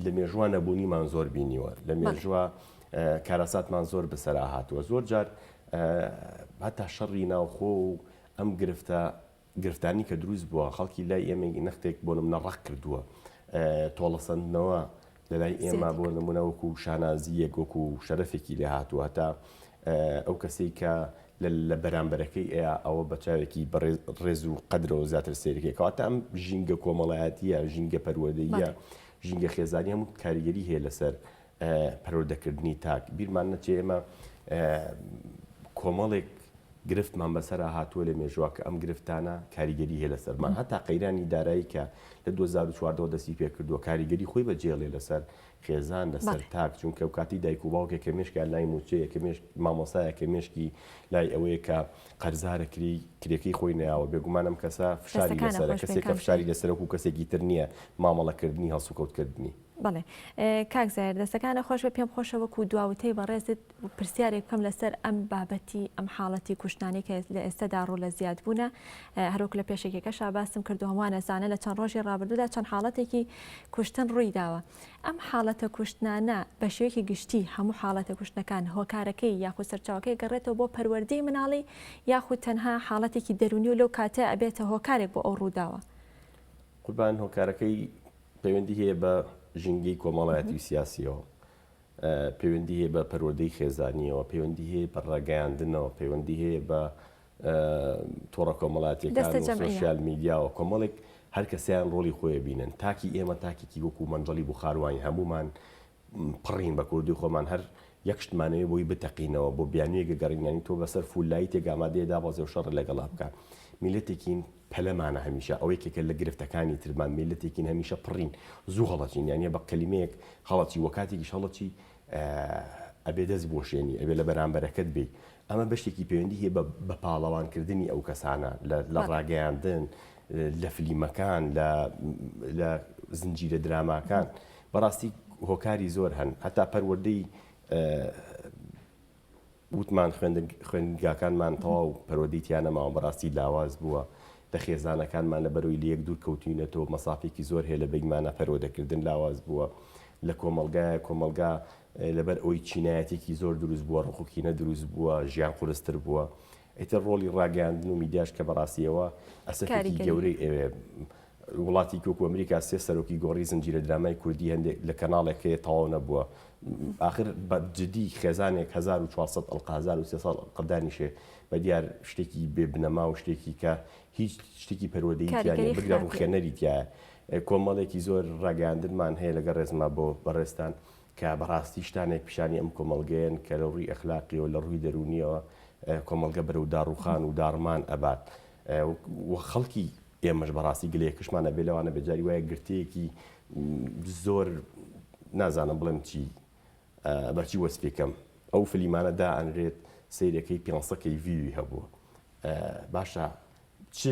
لە مێژووە نەبوونیمان زۆر بینیوە، لە مێژووە کارەساتمان زۆر بەسەرا هاتووە، زۆر جار هەتا شەڕی ناوخۆ و ئەم گرفتە گرفتانی کە دروست بووە خەڵکی لای ئێمە نەختێک بۆ نمونە ڕق کردووە تۆڵەسەندنەوە لە لای ئێمە بۆ نمونە وەکو شانازییەک وەکو شەرەفێکی لێ هاتووە هەتا ئەو کەسەی کە لە بەرامبەرەکەی ئەیا ئەوە بە چاوێکی ڕێز و قەدرەوە زیاتر سەیرەکەی کەواتە ئەم ژینگە کۆمەڵایەتیە ژینگە پەروەردەییە ژینگە خێزانی هەموو کاریگەری هەیە لەسەر پەروەردەکردنی تاک بیرمان نەچێ ئێمە کۆمەڵێک گرفتمان بەسەرا هاتووە لە مێژووە کە ئەم گرفتانە کاریگەری هەیە لەسەرمان هەتا قەیرانی دارایی کە لە 2014 دەستی پێکردووە کاریگەری خۆی بەجێڵێ لەسەر خێزان لەسەر تاک چونکە ئەو کاتی دایک و باوکێک کە مێشکیان لای مووچەیە کە مێشک مامۆستایە کە مێشکی لای ئەوەیە کە قەرزارە کری کرێکەی خۆی نەیاوە بێگومان ئەم کەسە فشاری لەسەرە کەسێک کە فشاری لەسەرە وەکو کەسێکی تر نییە مامەڵەکردنی هەڵسوکەوتکردنی. بەڵێ کاک زاهیر دەستەکانت خۆش بێت پێم خۆشە وەکو دوا وتەی بەڕێزت پرسیارێک بکەم لەسەر ئەم بابەتی ئەم حاڵەتی کوشتنانەی کە لە ئێستەدا ڕوو لە زیادبوونە هەروەک لە پێشەکیەکەشا باسم کرد و هەمووان ئەزانن لە چەند ڕۆژی ڕابردوودا چەند حاڵەتێکی کوشتن ڕووی داوە ئەم حاڵەتە کوشتنانە بە شێوەیەکی گشتی هەموو حاڵەتە کوشتنەکان هۆکارەکەی یاخود سەرچاوەکەی گەڕێتەوە بۆ پەروەردەی مناڵی یاخود تەنها حاڵەتێکی دەروونی و لەو کاتە ئەبێتە هۆکارێک بۆ ئەو ڕووداوە؟ قوربان هۆکارەکەی پەیوەندی هەیە بە ژینگەی کۆمەڵایەتی و سیاسیەوە پەیوەندی هەیە بە پەروەردەی خێزانیەوە، پەیوەندی هەیە بە ڕاگەیاندنەوە، پەیوەندی هەیە بە تۆڕە کۆمەڵاتیەکان و سۆشیال میدیاوە، کۆمەڵێک هەر کەسیان ڕۆڵی خۆی بینن. تاکی ئێمە تاکێکی وەکو مەنجەڵی بوخار واین، هەموومان پڕین بە کوردی خۆمان هەر یەک شتمانەوێ بۆی بتەقینەوە، بۆ بیانوویەک گەڕین، یانی تۆ بەسەر فولایتێک ئامادەیە دابەزێ و شەڕت لەگەڵا بکا. میللەتێکین پەلەمانە هەمیشە، ئەوە یەکێکە لە گرفتەکانی ترمان، میللەتێکین هەمیشە پڕین، زوو هەڵەچین، یانی بە کەلیمەیەک هەڵەچی وە کاتێکیش هەڵەچی ئەبێ دەست بوەشێنی، ئەبێ لە بەرامبەرەکەت بێی. ئەمە بەشێکی پەیوەندی هەیە بە بە پاڵەوانکردنی ئەو کەسانە لە لە ڕاگەیاندن، لە فلیمەکان، لە لە زنجیرە دراماکان. بەڕاستی هۆکاری زۆر هەن، هەتا پەروەردەی وتمان خوێندنگاکانمان تەواو پەروەردەی تیا نەماوە، بەڕاستی لاواز بووە، لە خێزانەکانمان لەبەرەوەی لەیەک دوور کەوتوینەتەوە مەسافێکی زۆر هەیە لە بەینمانا پەروەدەکردن لاواز بووە. لە کۆمەڵگایە، کۆمەڵگا لەبەر ئەوەی چینایەتێکی زۆر دروست بووە، ڕق و کینە دروست بووە، ژیان قورستر بووە. ئیتر ڕۆڵی ڕاگەیاندن و میدیاش کە بەڕاستیەوە ئەسەفێکی گەورەی ئەوێ. وڵاتێکی وەکو ئەمریکا سێ سەرۆکی گۆڕی زنجیرە درامای کوردی هەندێک لە کەناڵێک هەیە تەواو نەبووە. ئاخر بە جدی خێزانێک 1400 ئەڵقە 1300 ئەڵقە دانیشێ بە دیار شتێکی بێ بنەما و شتێکی کە هیچ شتێکی پەروەردەیی تیا نیە بگرە ڕووخێنەری تیایە. کۆمەڵێکی زۆر ڕاگەیاندنمان هەیە لەگەڵ ڕێزما بۆ بەڕێزتان کە بەڕاستی شتانێک پیشانی ئەم کۆمەڵگەیەن کە لە ڕووی ئەخلاقیەوە لە ڕووی دەروونیەوە کۆمەڵگە بەرەو داڕووخان و داڕمان ئەبات و خەڵکی ئێمەش بەڕاستی گلەیەکشمان ئەبێ لەوانە بێ جاری وایە گرتەیەکی زۆر نازانم بڵێم چی بەچی وەسفی کەم ئەو فلیمانە دائەنرێت سەیرەکەی 500 کەی ڤیوی هەبووە باشە چ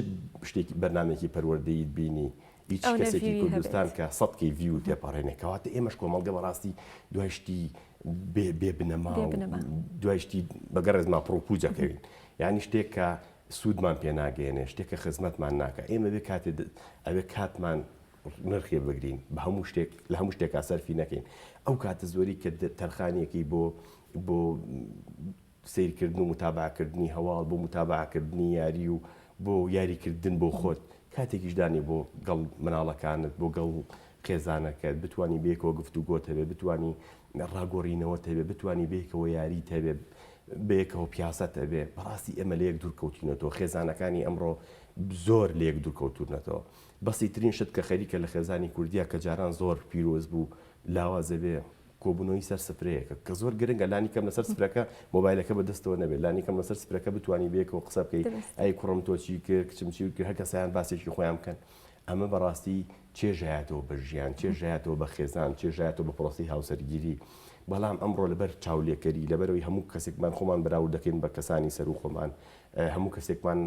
شتێکی بەرنامێکی پەروەردەیت بینی هیچ کەسێکی کوردستان کە سە کەی ڤیو تێپەڕێنێ کەواتە ئێمەش کۆمەڵگە بەڕاستی دوای شتی بێ بنەما دوای شتی بەگەڕێزما پڕوپوجەکەوین یعنی شتێک کە سوودمان پێ ناگەیەنێ شتێک کە خزمەتمان ناکە ئێمە بێ کاتێ ئەوێ کاتمان نرخێ بگرین بە هەموو شتێک لە هەموو شتێکا سەرفی نەکەین ئەو کاتە زۆری کە تەرخانیەکەی بۆ بۆ سیرکردن و متابعکردنی هەواڵ بۆ متابعکردنی یاری و بۆ یاریکردن بۆ خۆت کاتێکیش دانێ بۆ گەڵ مناڵەکانت بۆ گەڵ خێزانەکەت بتانی بێکەوە گفتوگۆت هەبێ بتانی ڕاگۆڕینەوەت هەبێ بتانی بێکەوە یاریت هەبێ بەیەکەوە پیاسەت ئەبێ بەڕاستی ئێمە لەیەک دوور کەوتینەتەوە خێزانەکانی ئەمڕۆ زۆر لەیەک دوور کەوتونەتەوە بەسیترین شت کە خەریکە لە خێزانی کوردیا کە جاران زۆر پیرۆز بوو لاواز ئەبێ کۆبوونەوەی سەر سفرەیەکە کە زۆر گرنگە لانی کەم لەسەر سفرەکە مۆبایلەکە بە دەستەوە نەبێت لانی کەم لەسەر سفرەکە بتوانی بەیەکەوە قسە بکەیت ئەی کوڕم تۆ چی کرد کچم چی کرد هەر کەسیان باسێکی خۆیان بکەن ئەمە بەڕاستی چێژایەتەوە بە ژیان، چێژایەتەوە بە خێزان، چێژایەتەوە بە پرۆسەی هاوسەرگیری، بەڵام ئەمڕۆ لەبەر چاولێکەری، لەبەرئەوەی هەموو کەسێکمان خۆمان بەراورد دەکەین بە کەسانی سەروو خۆمان، هەموو کەسێکمان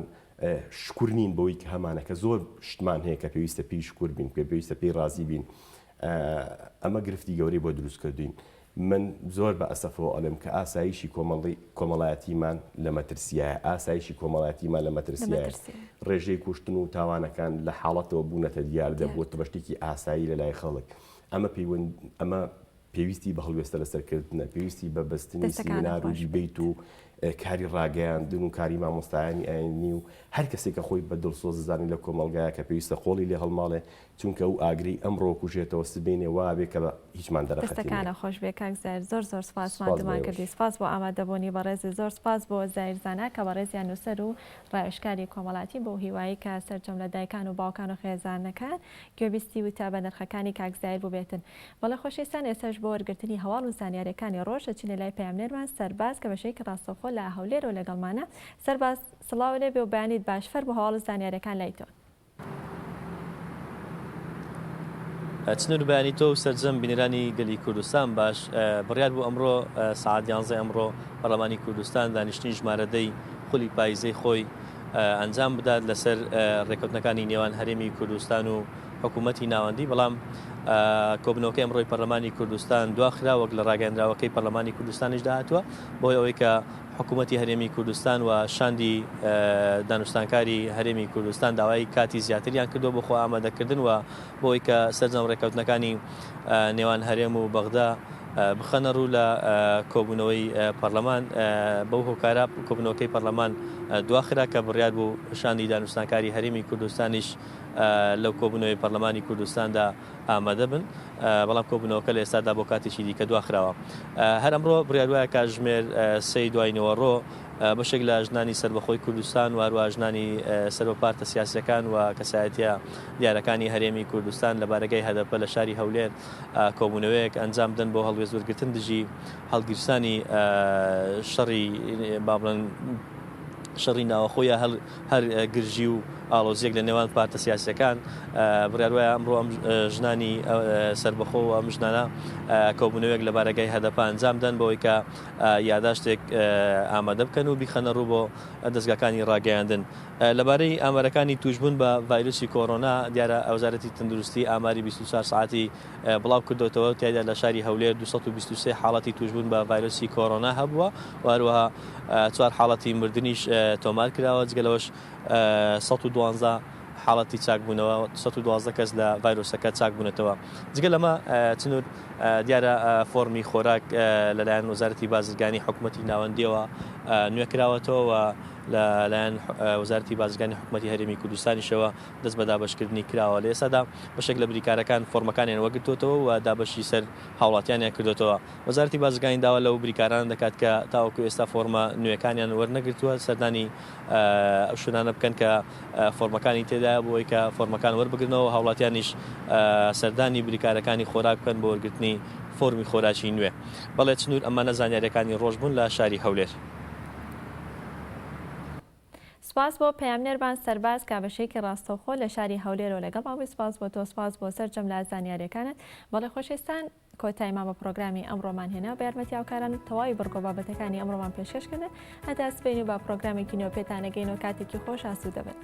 شکور نین بەوەی کە هەمانە، کە زۆر شتمان هەیە کە پێویستە پێی شکور بین، کە پێویستە پێی ڕازی بین، ئەمە گرفتی گەورەی بۆ دروست کردوین. من زۆر بە ئەسەفەوە ئەڵێم کە ئاسایشی کۆمەڵی کۆمەڵایەتیمان لە مەترسیایە، ئاسایشی کۆمەڵایەتیمان لە مەترسیایە، ڕێژەی کوشتن و تاوانەکان لە حاڵەتەوە بوونەتە دیاردە، بووەتە بە شتێکی ئاسایی لە لای خەڵک. ئەمە پەیوەند ئەمە پێویستی بە هەڵوێستە لەسەرکردنە، پێویستی بە بەستنی سیمینار و دیبەیت و کاری ڕاگەیاندن و کاری مامۆستایانی ئاینی و هەر کەسێک کە خۆی بە دڵسۆز دەزانێت لە کۆمەڵگایە کە پێویستە قۆڵی لێ هەڵماڵێ چونکە ئەو ئاگرەی ئەمڕۆ کوژێتەوە سبەینێ وابێ کە بە هیچمان دەرەقەتی نیە. دەستەکانە خۆش بێ کاک زاهیر زۆر زۆر سپاس سپاس بۆ ماندوومان ئێوەش. کردی سپاس بۆ ئامادەبوونی بەڕێزت زۆر سپاس بۆ زاهیر زانا کە بەڕێزیان نووسەر و ڕاوێژکاری کۆمەڵاتی بەو هیوایەی کە سەرجەم لە دایکان و باوکان و خێزانەکان گوێبیستی وتە بەنرخەکانی کاک زاهیر بووبێتن بەڵێ خۆشەویستان ئێستاش بۆ وەرگرتنی هەواڵ و زانیاریەکانی ڕۆژ دەچینە لای پەیامنێرمان سەرباز کە بەشێکی ڕاستەوخۆ لە هەولێرەوە لەگەڵمانە سەرباز سڵاو لێبێ و بەیانیت باش فەرموو هەواڵ و زانیاریەکان لای تۆن. چنور بەیانی تۆ و سەرجەم بینەرانی گەلی کوردستان باش بڕیار بوو ئەمڕۆ سەعات یانزەی ئەمڕۆ پەرلەمانی کوردستان دانیشتنی ژمارە دەی خولی پایزەی خۆی ئەنجام بدات لەسەر ڕێککەوتنەکانی نێوان هەرێمی کوردستان و حکوومەتی ناوەندی بەڵام کۆبنەوەکەی ئەمڕۆی پەرلەمانی کوردستان دواخرا وەک لە ڕاگەندراوەکەی پەرلەمانی کوردستانیش داهاتوە بۆی ئەوەی کە حکوومەتی هەرێمی کوردستان و شاندی دانوستانکاری هەرێمی کوردستان داوای کاتی زیاتریان کردووە بۆ خۆ ئامادەکردن و بۆ ئەوەی کە سەرجەم ڕێککەوتنەکانی نێوان هەرێم و بەغدا بخەنە ڕوو لە کۆبوونەوەی پەرلەمان بەو هۆکارە کۆبوونەوەکەی پەرلەمان دواخرا کە بڕیار بوو شاندی دانوستانکاری هەرێمی کوردستانیش لەو کۆبوونەوەی پەرلەمانی کوردستاندا ئامادە بن، بەڵام کۆبوونەوەکە لە ئێستادا بۆ کاتێکی دیکە دواخراوە. هەر ئەمڕۆ بڕیار وایە کاتژمێر سێی دوای نیوەڕۆ بەشێک لە ژنانی سەربەخۆی کوردستان و هەروەها ژنانی سەر بە پارتە سیاسییەکان و کەسایەتییە دیارەکانی هەرێمی کوردستان لە بارەگای هەدەپە لە شاری هەولێر کۆبوونەوەیەک ئەنجام بدەن بۆ هەڵوێست وەرگرتن دژی هەڵگیرسانی شەڕی با بڵێن شەڕی ناوەخۆ یا هەر گرژی و ئاڵۆزییەک لە نێوان پارتە سیاسییەکان، بڕیار وایە ئەمڕۆ ئەم ژنانی سەربەخۆ و ئەم ژنانە کۆبوونەوەیەک لە بارەگای هەدەپە ئەنجام بدەن بۆ ئەوەی کە یاداشتێک ئامادە بکەن و بیخەنە ڕوو بۆ دەزگاکانی ڕاگەیاندن. لەبارەی ئامارەکانی تووشبوون بە ڤایرۆسی کۆرۆنا، دیارە وەزارەتی تەندروستی ئاماری 24 سەعاتی بڵاو کردۆتەوە، تیایدا لە شاری هەولێر 223 حاڵەتی تووشبوون بە ڤایرۆسی کۆرۆنا هەبووە و هەروەها چوار حاڵەتی مردنیش تۆمار کراوە، جگە لەوەش 112 حاڵەتی چاکبوونەوە، 112 کەس لە ڤایرۆسەکە چاکبوونەتەوە. جگە لەمە چنور دیارە فۆڕمی خۆراک لەلایەن وەزارەتی بازرگانی حکومەتی ناوەندیەوە نوێکراوەتەوە و لەلایەن وەزارەتی بازرگانی حکومەتی هەرێمی کوردستانیشەوە دەست بە دابەشکردنی کراوە. لە ئێستادا بەشێک لە بریکارەکان فۆڕمەکانیان وەرگرتووەتەوە و دابەشی سەر هاوڵاتیانیان کردۆتەوە. وەزارەتی بازرگانی داوا لەو بریکارانە دەکات کە تاوەکو ئێستا فۆڕمە نوێکانیان وەرنەگرتووە سەردانی ئەو شوێنانە بکەن کە فۆرمەکانی تێدایە بۆ ئەوەی کە فۆرمەکان وەربگرنەوە هاوڵاتیانیش سەردانی بریکارەکانی خۆراک بکەن بۆ وەرگرتنی فۆرمی خۆراکی نوێ. بەڵێ چنور ئەمانە زانیاریەکانی ڕۆژ بوون لە شاری هەولێر. سوپاس بۆ پەیامنێرمان سەرباز کە بە شێکی ڕاستەوخۆ لە شاری هەولێرەوە لەگەڵمان بووی سوپاس بۆ تۆ سوپاس بۆ سەرجەم لە زانیاریەکانت بەڵێ خۆشەویستان کۆتایمان بە پڕۆگرامی ئەمڕۆمان هێنا بە یارمەتی هاوکاران تەواوی بڕگە و بابەتەکانی ئەمڕۆمان پێشکەش کردن هەتا سبەینێ با پڕۆگرامێکی نوێ پێتان ئەگەین و کاتێکی خۆش ئاسوودە بن.